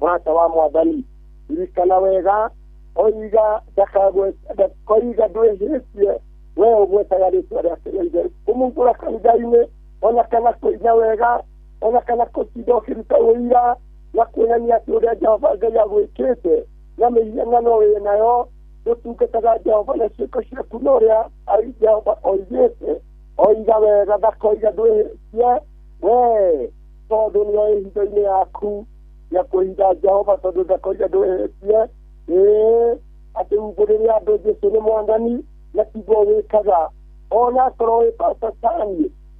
mũrata wa mwathani ririkana wega oiga ndakoiga ndwĩhĩtie we ũgwetaga rĩtwa rĩake na itherũ kũmumbũra kanitha-inĩ ona kana kũina wega ona kana kũtinda ũkĩruta ũira na kuonania atĩ ũrĩa Jehova Ngai agwĩkĩte na mĩhianano wĩ nayo ũtungataga Jehova na ciĩko ciaku na ũrĩa Jehova oigĩte oiga wega ndakoiga ndwĩhĩtie we tondũ nĩoĩ hitho-inĩ yaku ya kũhinda Jehova tondũ ndakoiga ndwĩhĩtie ĩĩ atĩ umbũrĩre andũ Jesũ nĩ mwathani na tiguo wĩkaga onakorwo wĩ pastor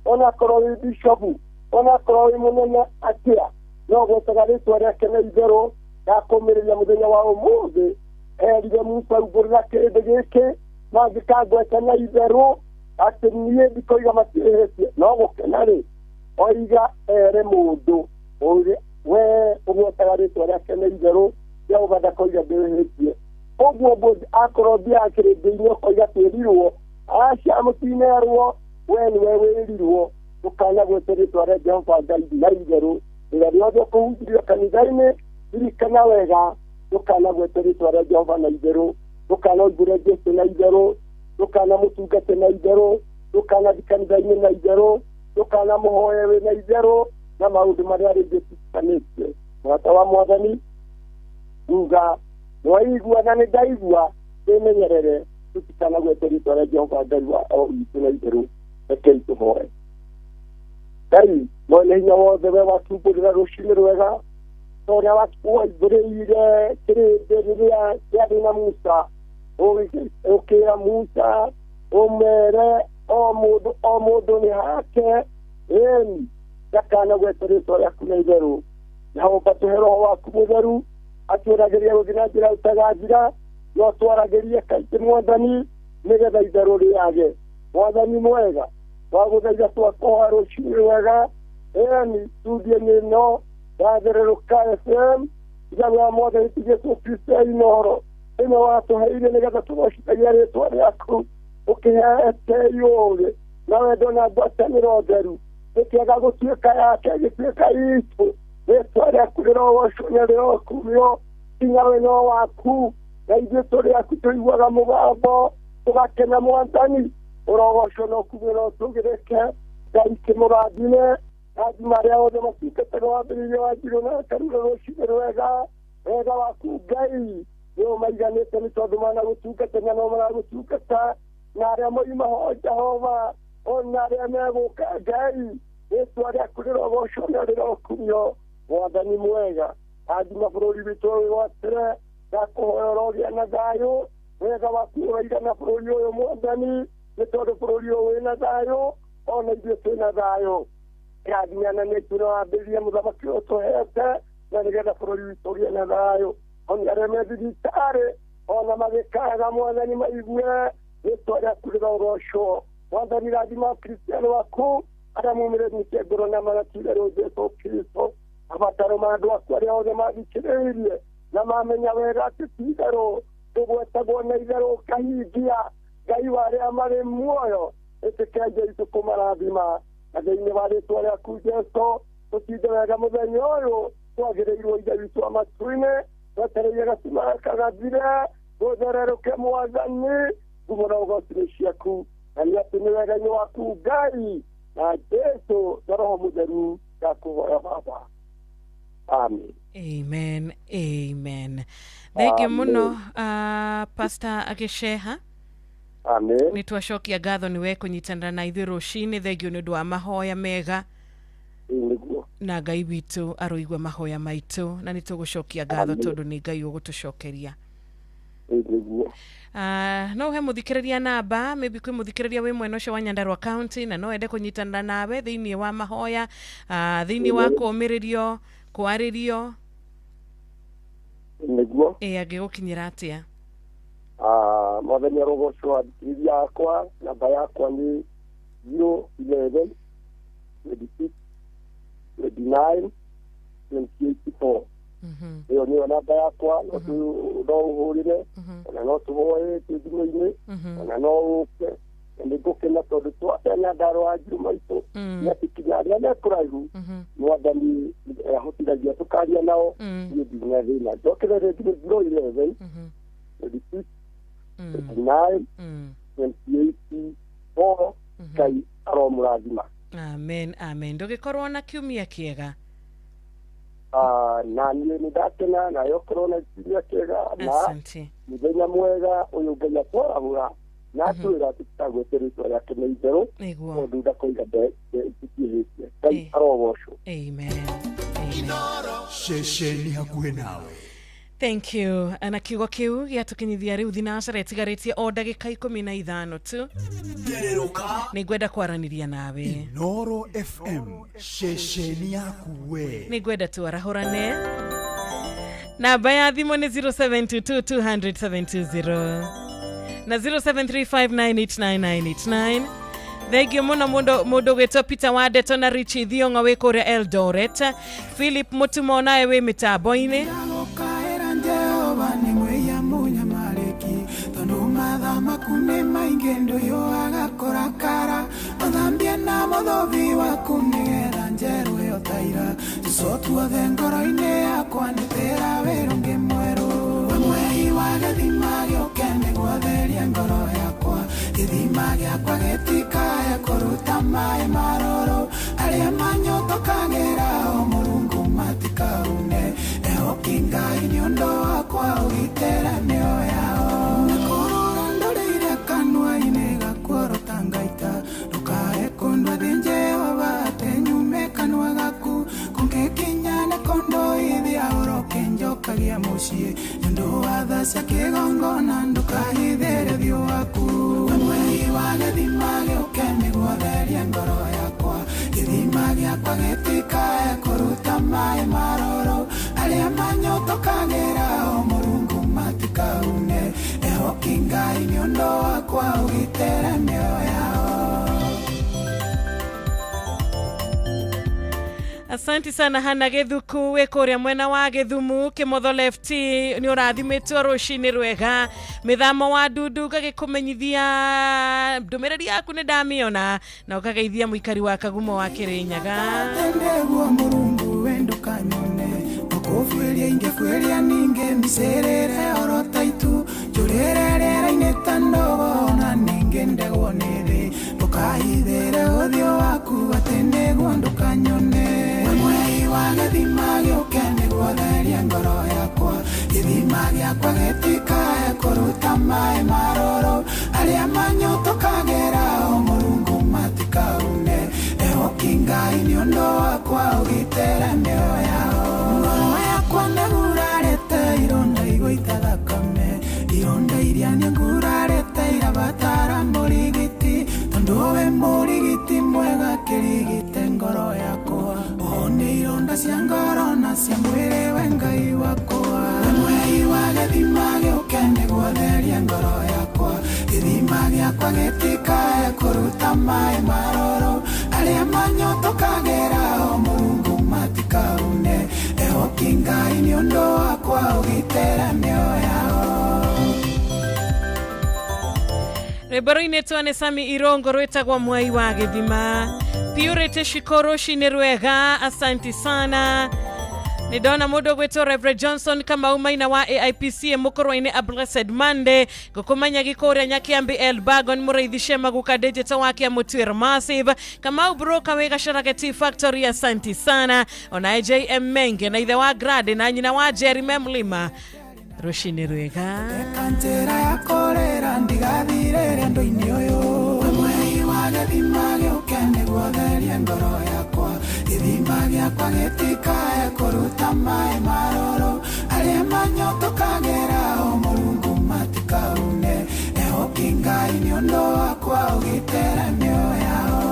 onakorwo wĩ bishopu onakorwo wĩ mũnene atĩa no gwetaga rĩtwa rĩake na itherũ ndakũmĩrĩria mũthenya wa ũmũthĩ erire Musa umbũrĩra kĩrĩndĩ gĩkĩ mangĩkangweta na itherũ atĩ niĩ ndikoiga matiĩhĩtie no gũkena rĩ oiga ere mũndũ ũrĩa we ũgwetaga rĩtwa rĩake na itherũ Jehova ndakoiga ndĩhĩtie ũguo akorwo thiaga kĩrĩndĩ-inĩ ũkoiga twĩrirwo aca mũtinerwo we nĩwe wĩrirwo ndũkanagwete rĩtwa rĩa Jehova Ngai na itherũ rĩrĩa rĩothe ũkũhunjĩrio kanitha-inĩ ririkana wega ndũkanagwete rĩtwa rĩa Jehova na itherũ ndũkanoimbũre Jesũ na itherũ ndũkanamũtungate na itherũ ndũkanathiĩ kanitha-inĩ na itherũ ndũkanamũhoe wĩ na itherũ na maũndũ marĩa rĩngĩ tutikanĩtie mũrata wa mwathani uga nĩwaigua na nĩndaigua twĩmenyerere tũtikanagwete rĩtwa rĩa Jehova Ngai wa witũ na itherũ rekei tũhoe Ngai mwene hinya wothe we watumbũrĩra rũcinĩ rwega ta ũrĩa waibũrĩire kĩrĩndĩ rĩrĩa kĩarĩ na Musa ũkĩra Musa ũmere o mũndũ nĩ hake ĩni ndakanagwete rĩtwa rĩaku na itherũ Jehova tũhe roho waku mũtheru atwĩragĩrie gũthiĩ na njĩra ũtagathira no twaragĩrie kaingĩ mwathani nĩgetha itherũ rĩage mwathani mwega twagũthaitha twakũhoya rũcinĩ rwega ĩni studio-inĩ ĩno yathererũka FM itherũ ya mwathani ti Jesũ Kristo Inooro ĩno watũheire nĩgetha tũgocithagia rĩtwa rĩaku ũkĩhete ũũgĩ na wendo na ngwatanĩro theru ĩkĩaga gũtuĩka yake ĩgĩtuĩka itũ rĩtwa rĩaku rĩrogocwo na rĩrokumio kinya we no waku na ithuĩ tũrĩ aku tũiguaga mũgambo tũgakena mwathani ũrogocwo na ũkumio na ũtũgĩrĩke Ngai kĩmũrathime rathima arĩa othe matuĩkĩte wambĩrĩria wa njirũ na karura rũcinĩ rwega wega waku Ngai nĩ ũmaiganĩte nĩ tondũ managũtungata na no maragũtungata na arĩa moima ho Jehova ona arĩa megũka Ngai rĩtwa rĩaku rĩrogocwo na rĩrokumio mwathani mwega rathima bũrũri witũ wĩgwatĩre ndakũhoya ũrogĩa na thayũ wega waku ũraigana bũrũri ũyũ mwathani nĩ tondũ bũrũri ũyũ wĩna thayũ ona ithuĩ twĩna thayũ rathimana nĩ tũrawambĩrĩria mũthamaki ũyũ tũhete na nĩgetha bũrũri witũ ũgĩe na thayũ ona arĩa me thibitarĩ ona magĩkaga mwathani maigue rĩtwa rĩaku rĩrogocwo mwathani rathima Kristiano waku arĩa mumĩrĩtie ngoro na magatigĩrwo Jesũ Kristo mabataro ma andũ aku arĩa othe mathikĩrĩirie na mamenya wega atĩ ti itherũ tũgwetagwo na itherũ ũkahingia Ngai wa arĩa marĩ muoyo ĩtĩkĩra itũ kũmarathima na thĩinĩ wa rĩtwa rĩaku Jesũ tũtinde wega mũthenya ũyũ twagĩrĩirwo Ithe witũ wa matu-inĩ twetereire gacuma gaka gathire gũthererũke mwathani ngumo na ũgoci nĩ ciaku na nĩ atĩ nĩ wega-inĩ waku Ngai na Jesũ na Roho Mũtheru ndakũhoya Baba. Amen. Amen. Amen. Thank you muno Pastor Agĩceha. Amen. Nĩ twacokia ngatho nĩ we kũnyitanĩra na ithuĩ rũcinĩ thengio nĩ ũndũ wa mahoya mega nĩguo na Ngai witũ aroigua mahoya maitũ na nĩ tũgũcokia ngatho tondũ nĩ Ngai ũgũtũcokeria. Nĩguo. No ũhe mũthikĩrĩria namba, maybe kwĩ mũthikĩrĩria wĩ mwena ũcio wa Nyandarua County na no ende kũnyitanĩra nawe thĩinĩ wa mahoya, thĩinĩ wa kũũmĩrĩrio, kwarĩrio. Nĩguo. Ĩ angĩgũkinyĩra atĩa? Mwathani arogocwo. Athikĩrĩria akwa, namba yakwa nĩ 011 26 29 28 4. Ĩyo nĩyo namba yakwa. No ũhũrĩre, ona no tũhoe twĩ thimũ-inĩ, ona no ũke, na nĩ ngũkena tondũ twatĩa Nyandarua Anjiru maitũ nĩ atĩ kinya arĩa me kũraihu Mwathani ahotithagia tũkaria nao. Niĩ ndina thĩna. Njokere rĩngĩ, nĩ 011 26 29 28 4. Ngai aromũrathima. Amen, amen. Ndũgĩkorwo na kiumia kĩega. Na niĩ nĩ ndakena, nawe ũkorwo na kiumia kĩega na Asante. mũthenya mwega ũyũ Ngai atwarahũra na atwĩra tũtagwete rĩtwa rĩake nĩ itherũ, tondũ ndakoiga tũtiĩhĩtie. Ngai arogocwo. Amen. Ceceni hakuhĩ nawe. Thank you. Na kiugo kiu gĩatũkinyithia rĩu thinacara ĩtigarĩtie o ndagĩka 15 tu. Nĩ ngwenda kwaranĩria nawe. Inoro FM, ceceni yaku we. Nĩ ngwenda twarahũrane. Namba ya thimũ nĩ 0722 200 720 na 0735989989. Thengio mũno mũndũ ũgwĩtwo Peter Wandeto na Richi Thiong'o wĩ kũrĩa Eldoret. Philip Mũtumo nawe wĩ mĩtambo-inĩ. Kaĩra Jehova nĩ mwĩia mũnyamarĩki, tondũ matha maku nĩ maingĩ, ndũyũaga kũrakara. Ũthambie na mũthubi waku nĩgetha njerũ ĩyo taira tũco tuothe ngoro-inĩ yakwa nĩtĩra wĩra ũngĩ mwerũ. We mwei wa gĩthima gĩũke nĩguo therie ngoro yakwa, gĩthima gĩakwa gĩtikae kũruta maĩ marũrũ. Arĩa manyotokagĩra o Mũrungu matikaune, ehoki Ngai nĩ ũndũ wakwa ũgitĩre mĩoyo yao. Nĩkũrũra ndũrĩire kanua-inĩ gakuorota ngaita, ndũkae kũndua thĩ Jehova atĩ nyume kanua gaku. Kũngĩkinya nĩ kũndũithia ũroke njokagia mũciĩ, nĩ ũndũ wa tha cia kĩgongona ndũkahithĩre ũthiũ waku. We mwei wa gĩthima gĩũke nĩguo therie ngoro yakwa, gĩthima gĩakwa gĩtikae kũruta maĩ marũrũ. Arĩa manyotokagĩra o Mũrungu matikaune, ehoki Ngai nĩ ũndũ wakwa ũgitĩre mĩoyo yao. Asante sana Hana Gĩthuku wĩ kũrĩa mwena wa Gĩthumu Kĩmotho Left, nĩ ũrathimĩtwo rũcinĩ rwega. Mĩthamo wa ndundu ngagĩkũmenyithia ndũmĩrĩri yaku nĩ ndamĩona, na ũkageithia mũikari wa Kagumo wa Kĩrĩnyaga. Ndeguo Mũrungu we ndũkanyone ũkũbuĩria, ingĩbuĩria ningĩ micĩrĩre oro ta itu, njũrĩre rĩera-inĩ ta ndogo, na ningĩ ndegwo nĩ thĩ. Ndũkahithĩre ũthiũ waku atĩ nĩguo ndũkanyone. We mwei wa gĩthima gĩũke nĩguo therie ngoro yakwa, gĩthima gĩakwa gĩtikae kũruta maĩ marũrũ. Arĩa manyotokagĩra o Mũrungu matikaune, ehoki Ngai nĩ ũndũ wakwa ũgitĩre mĩoyo yao. Ngoro yakwa nĩgurarĩte ironda igũita thakame, ironda iria nĩngurarĩte irabatara mũrigiti, tondũ we mũrigiti mwega kĩrigite ngoro yakwa, ũhone ironda cia ngoro na cia mwĩrĩ, we Ngai wakwa. We mwei wa gĩthima gĩũke nĩguo therie ngoro yakwa, gĩthima gĩakwa gĩtikae kũruta maĩ marũrũ. Arĩa manyotokagĩra o Mũrungu matikaune, ehoki Ngai nĩ ũndũ wakwa ũgitĩre mĩoyo yao. Rwĩmbo rũinĩtwo nĩ Sami Irongo rwĩtagwo Mwai wa Gĩthima. Purity Shiko, rũcinĩ rwega, asanti sana. Nĩ ndona mũndũ ũgwĩtwo Reverend Johnson Kamau Maina wa AIPC mũkũrwa-inĩ, a blessed Monday. Ngũkũmenya gĩkũrĩa Nyakiambi Elbagon mũrĩithi Shema guka digital wa Kĩamũtuĩro Massive Kamau Broka wĩ Gacharage Tea Factory, asanti sana. Ona JM Menge na ithe wa Grade na nyina wa Jerry Memlima, rũcinĩ rwega. Njĩra ya kũrĩra ndigathirĩre ndũ-inĩ ũyũ. We mwei wa gĩthima gĩũke nĩguo therie ngoro yakwa, gĩthima gĩakwa gĩtikae kũruta maĩ marũrũ. Arĩa manyotokagĩra o Mũrungu matikaune. Ngai nĩ ũndũ wakwa ũgitĩra mĩoyo yao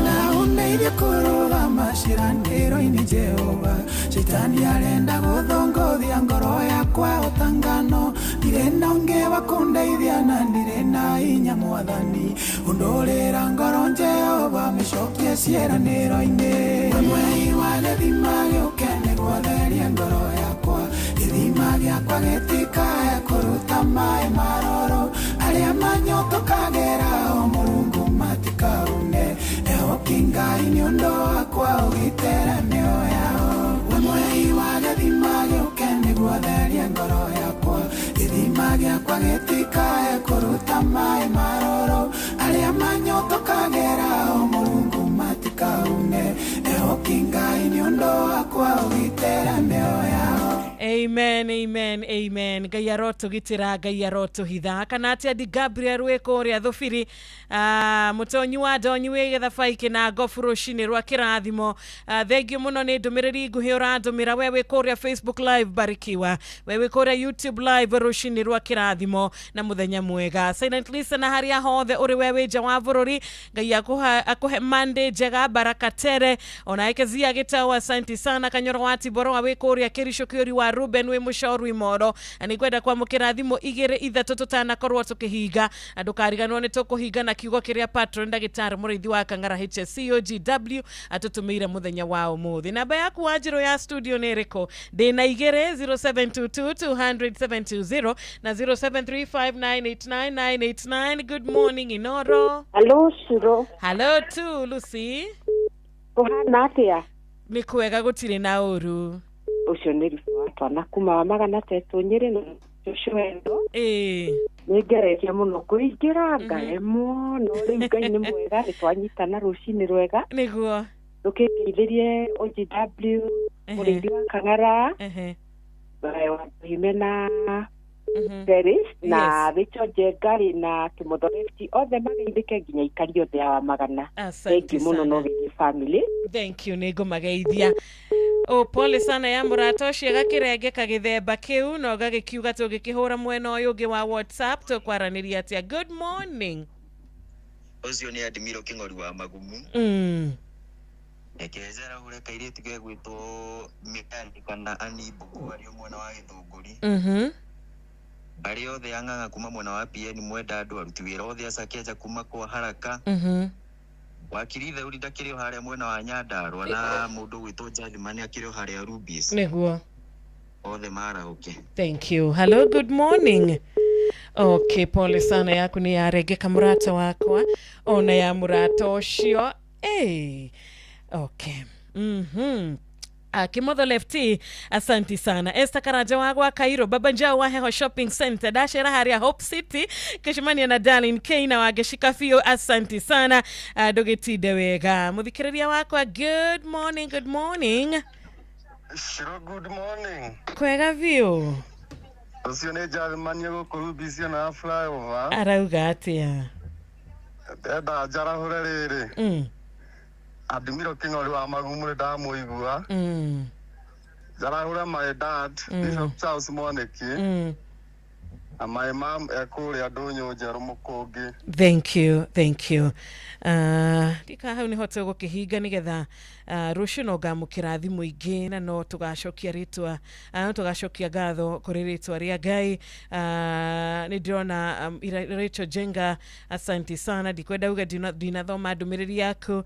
na ũndeithie kũrũgama ciĩranĩro-inĩ Jehova Shaitani arenda gũthongothia ngoro yakwa ũtangano ndirĩ na ũngĩ wa kũndeithia na ndirĩ na hinya mwathani ũndũrĩra ngoro Jehova mĩcokie ciĩranĩro-inĩ mwei wa gĩthima gĩũke nĩguo therie ngoro yakwa gĩthima gĩakwa gĩtikae kũruta maĩ maroro arĩa manyotokagĩra o Mũrungu matikaune ehoki Ngai nĩ ũndũ wakwa ũgitĩra mĩoyo yao mwei wa gĩthima gĩũke nĩguo therie ngoro yakwa gĩthima gĩakwa gĩtikae kũruta maĩ maroro arĩa manyotokagĩra o Mũrungu matikaune ehoki Ngai nĩ ũndũ wakwa ũgitĩra mĩoyo yao. Amen, amen, amen. Ngai arotũgitĩra, Ngai arotũhitha. Kana atĩa Di Gabriel wĩ kũrĩa Thũbiri, mũtonyi wa ndonyi wĩ gĩthabai kĩna ngobu rũcinĩ rwa kĩrathimo. Thengiũ mũno nĩ ndũmĩrĩri nguhĩ ũrandũmĩra. We wĩ kũrĩa Facebook Live, barikiwa. We wĩ kũrĩa YouTube Live rũcinĩ rwa kĩrathimo na mũthenya mwega. Silent listener harĩa hothe ũrĩ, we wĩ nja wa bũrũri, Ngai akũhe Monday njega, baraka tere. Ona Ekezia Gĩtau, asanti sana. Kanyoro wa Tiboro wĩ kũrĩa Kĩricũ Kĩũri wa Ruben wĩ mũcoru imoro. Na nĩngwenda kwamũkĩra thimũ igĩrĩ ithatũ tũtanakorwo tũkĩhinga. Na ndũkariganĩrwo nĩ tũkũhinga na kiugo kĩrĩa patron ndagĩtarĩ mũrĩithi wa Kang'ara HSCOGW atũtũmĩire mũthenya wa ũmũthĩ. Namba yaku wa njĩrũ ya studio nĩ ĩrĩkũ? Ndĩna igĩrĩ 0722 200 720 na 0735989989. Good morning Inoro. Hello Shiro. Hello tu Lucy. Kũhana atĩa? Nĩ kwega gũtirĩ na ũru. Ũcio nĩ Ruth wa twana kuma wa magana tetũ Nyĩrĩ na ũcio wendo. Ĩĩ. Nĩ ngeretie mũno kũingĩra ngaremwo, no rĩu Ngai nĩ mwega, nĩ twanyitana rũcinĩ rwega. Nĩguo. Ndũkĩngeithĩrie OGW, mũrĩithi wa Kang'ara, Wahime na Paris na Rachel Njengari na Kĩmotho Lefty, othe mageithĩke nginya ikari othe a wa magana. Asante Thank you mũno sana. no geithie family. Thank you, nĩ ngũmageithia. O pole sana ya mũrata ũcio gakĩrengeka gĩthemba kĩu na ũgagĩkiuga tũngĩkĩhũra mwena ũyũ ũngĩ wa WhatsApp tũkwaranĩria atĩa. Good morning. Ũcio nĩ Admiro Kĩng'ori wa Magumu. Reke njarahũre kairĩtu gegwĩtwo Mĩani kana Ani Mbugu arĩ o mwena wa Gĩthũngũri. Arĩa othe ang'ang'a kuma mwena wa PN mwenda andũ aruti wĩra othe a Sakeja kuma kwa Haraka. Wakiri Theuri ndakĩrĩ o harĩa mwena wa Nyandarua na mũndũ ũgwĩtwo Jathimani akĩrĩ o harĩa Rubis. Nĩguo. Othe marahũke. Thank you. Hello, good morning. Okay, pole sana yaku nĩ yarengeka mũrata wakwa ona ya mũrata ũcio. Hey. Okay. Kimotho Lefty, asanti sana. Esther Karaja wa gwa Cairo, Baba Njao wa Heho Shopping Center, Dashera haria Hope City, kĩcemania na Darlene K na wangĩcika biũ, asanti sana. Ndũgĩtinde wega. Mũthikĩrĩria wakwa, good morning, good morning. Shiro, good morning. Kwega biũ. Ũcio nĩ Jathimani gũkũ Rubis na flyover. Arauga atĩa? Ndenda njarahũre rĩrĩ. Admiro Kĩng'ori wa Magumu nĩ ndamũigua. Njarahũre my dad, Bishop Charles Mwaniki. Na my mom ekũrĩa Ndũnyũ Njerũ Mũkũngĩ. Thank you, thank you. Ndika hau nĩho tũgũkĩhinga nĩgetha rũciũ no ngamũkĩra thimũ ingĩ na no tũgacokia rĩtwa, no tũgacokia ngatho kũrĩ rĩtwa rĩa Ngai. Nĩ ndĩrona Rachel Jenga, asanti sana. Ndikwenda uge ndinathoma ndũmĩrĩri yaku.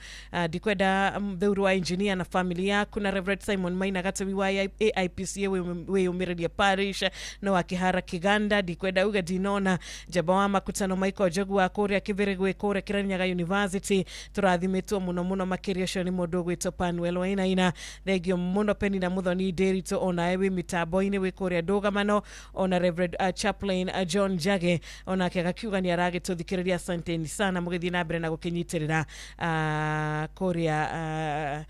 Ndikwenda Theuru wa engineer na family yaku na Reverend Simon Maina Gatũi wa AIPCA wĩyũmĩrĩria parish no akĩhara Kiganda. Ndikwenda uge ndinona Njamba wa makutano Michael Njogu wa kũrĩa Kĩbĩrĩ gwĩ kũrĩa Kĩranyaga University, tũrathimĩtwo mũno mũno makĩria. Ũcio nĩ mũndũ ũgwĩtwo Panuel Wainaina. Thengio mũno Penina Muthoni Ndĩritũ, onawe wĩ mĩtambo-inĩ wĩ kũrĩa Ndũgamano, ona Reverend Chaplain John Njage onake agakiuga nĩ aragĩtũthikĩrĩria. Asanteni sana mũgĩthiĩ na mbere na gũkĩnyitĩrĩra kũrĩa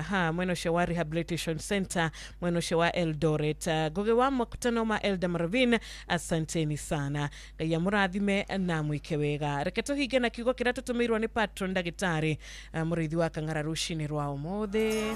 ha mwena ũcio wa Rehabilitation Center, mwena ũcio wa Eldoret. Ngũgĩ wa makutano ma Elder Marvin, asanteni sana. Ngai amũrathime na mwĩke wega. Reke tũhinge na kiugo kĩrĩa tũtũmĩirwo nĩ patron ndagĩtarĩ mũrĩithi wa Kang'ara rũcinĩ rwa ũmũthĩ.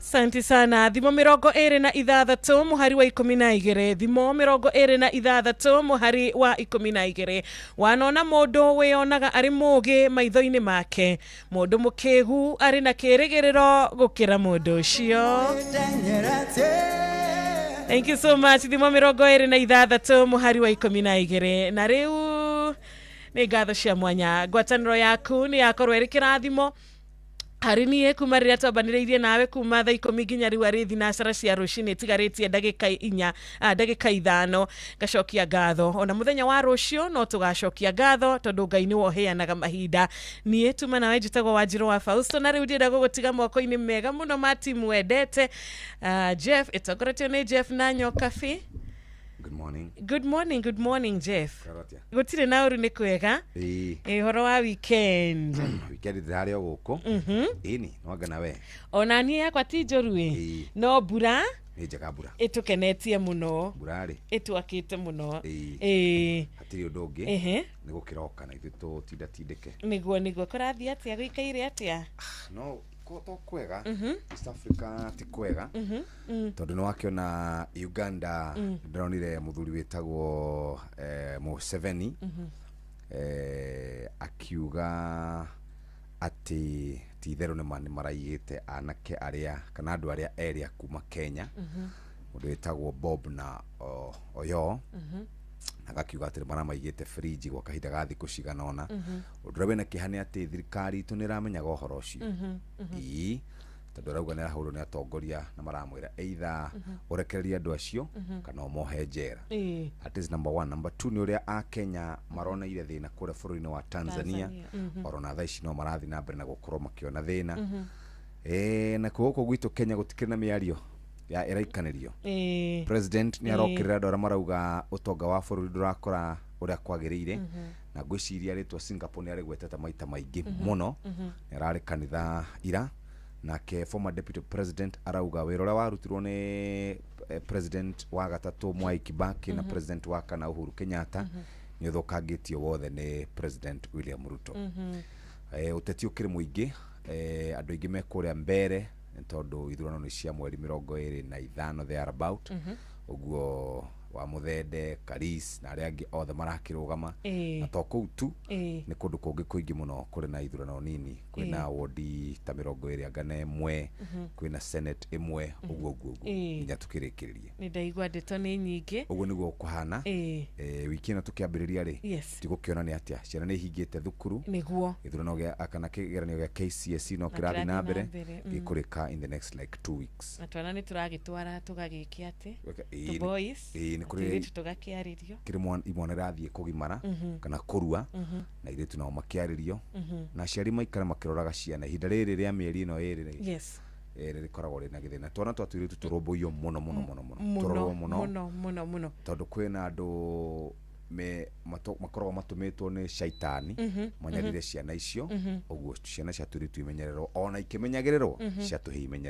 Asante sana. Thimo 26 muhari wa 12. Thimo 26 muhari wa 12. Wanona mundu wionaga ari mugi maitho-inĩ make, mundu mukigu ari na kĩrĩgĩrĩro gũkĩra mundu ũcio. Thank you so much. Thimo 26 muhari wa 12. Na rĩu nĩ ngatho cia mwanya. Ngwatanĩro yaku nĩ yakorwo ĩrĩ kĩrathimo harĩ niĩ kuma rĩrĩa twambanĩrĩirie nawe kuma thaa 10 nginya rĩu arĩ thinacara cia rũcinĩ tigarĩtie ndagĩka 4 ndagĩka 5. Ngacokia ngatho ona mũthenya wa rũciũ no tũgacokia ngatho tondũ Ngai nĩwe ũheanaga mahinda. Niĩ tuma nawe njĩtagwo Wanjirũ wa Fausto, na rĩu ndĩrenda gũgũtiga moko-inĩ mega mũno ma timu wendete. Jeff ĩtongoretio nĩ Jeff na Nyokabi. Good morning. Good morning, good morning Jeff. Karatia. Gũtirĩ na ũru, nĩ kwega. Ĩĩ. Ũhoro wa weekend? Weekend ndĩrarĩ o gũkũ. Ĩni, nwanga na we. Ona niĩ yakwa ti njũru ĩ. No mbura Nĩ njega mbura. ĩtũkenetie mũno. Mbura rĩ. Ĩtwakĩte mũno. Ĩĩ. Ĩĩ. Hatirĩ ũndũ ũngĩ. Ehe. Nĩ gũkĩroka na ithuĩ tũtindatindĩke. Nĩguo nĩguo. Kũrathiĩ atĩa, gũikaire atĩa? No to kwega. East Africa ti kwega. Tondũ nĩ wakĩona Uganda, ndĩronire mũthuri wĩtagwo Museveni akiuga atĩ ti itherũ nĩ maraigĩte anake arĩa kana andũ arĩa erĩ a kuma Kenya, mũndũ wĩtagwo Bob na Oyo, agakiuga atĩ maramaigĩte fridge gwa kahinda ga thikũ cigana ũna. Ũndũ ũrĩa wĩna kĩeha nĩ atĩ thirikari itũ nĩ ĩramenyaga ũhoro ũcio. Ĩĩ, tondũ arauga nĩ arahũrwo nĩ atongoria na maramwĩra either ũrekererie andũ acio kana ũmohe njera. That is number one. Number two nĩ ũrĩa Akenya maroneire thĩna kũrĩa bũrũri-inĩ wa Tanzania. Orona thaa ici no marathiĩ na mbere na gũkorwo makĩona thĩna. Na gũkũ gwitũ Kenya gũtikĩrĩ na mĩario ya ĩraikanĩrio. President nĩ arokĩrĩra andũ arĩa marauga ũtonga wa bũrũri ndũrakũra ũrĩa kwagĩrĩire. Na ngwĩciria rĩtwa Singapore nĩ arĩgwetete maita maingĩ mũno. Nĩ ararĩ kanitha ira. Nake former deputy president arauga wĩra ũrĩa warutirwo nĩ president wa gatatũ Mwai Kibaki na president wa kana Uhuru Kenyatta nĩ ũthũkangĩtio wothe nĩ President William Ruto. Ũteti ũkĩrĩ mũingĩ, andũ aingĩ me kũrĩa mbere tondũ ithurano nĩ cia mweri 25 there about. Ũguo wa Muthende, Karis na arĩa angĩ othe marakĩrũgama. Na to kũu tu, nĩ kũndũ kũngĩ kũingĩ mũno kũrĩ na ithurano nini. Kwĩna wodi ta 21, kwĩna senate ĩmwe, ũguo ũguo ũguo nginya tũkĩrĩkĩrĩrie. Nĩ ndaigua ndeto nĩ nyingĩ. Ũguo nĩguo kũhana. Wiki ĩno tũkĩambĩrĩria rĩ, tigũkĩona nĩ atĩa ciana nĩ ihingĩte thukuru. Nĩguo. Gĩthurano gĩa kana kĩgeranio gĩa KCSE no kĩrathiĩ na mbere, gĩkũrĩka in the next like 2 weeks. Na twana nĩ tũragĩtwara tũgagĩke atĩ the boys Ĩĩ, nĩ kũrĩ atirĩtu tũgakĩarĩrio. Kĩrĩ imwana irathiĩ kũgimara kana kũrua, na airĩtu nao makĩarĩrio. Na aciari maikare makĩroraga ciana ihinda rĩrĩ rĩa mĩeri ĩno ĩrĩ rĩ. Rĩkoragwo rĩna gĩthĩna. Twana twa tũirĩtu tũrũmbũiyo mũno mũno mũno mũno, tũrorwo mũno mũno mũno mũno, tondũ kwĩna andũ makoragwo matũmĩtwo nĩ caitani manyarire ciana icio. Ũguo ciana cia tũirĩtu imenyererwo, ona ikĩmenyagĩrĩrwo cia tũhĩĩ imenyererwo.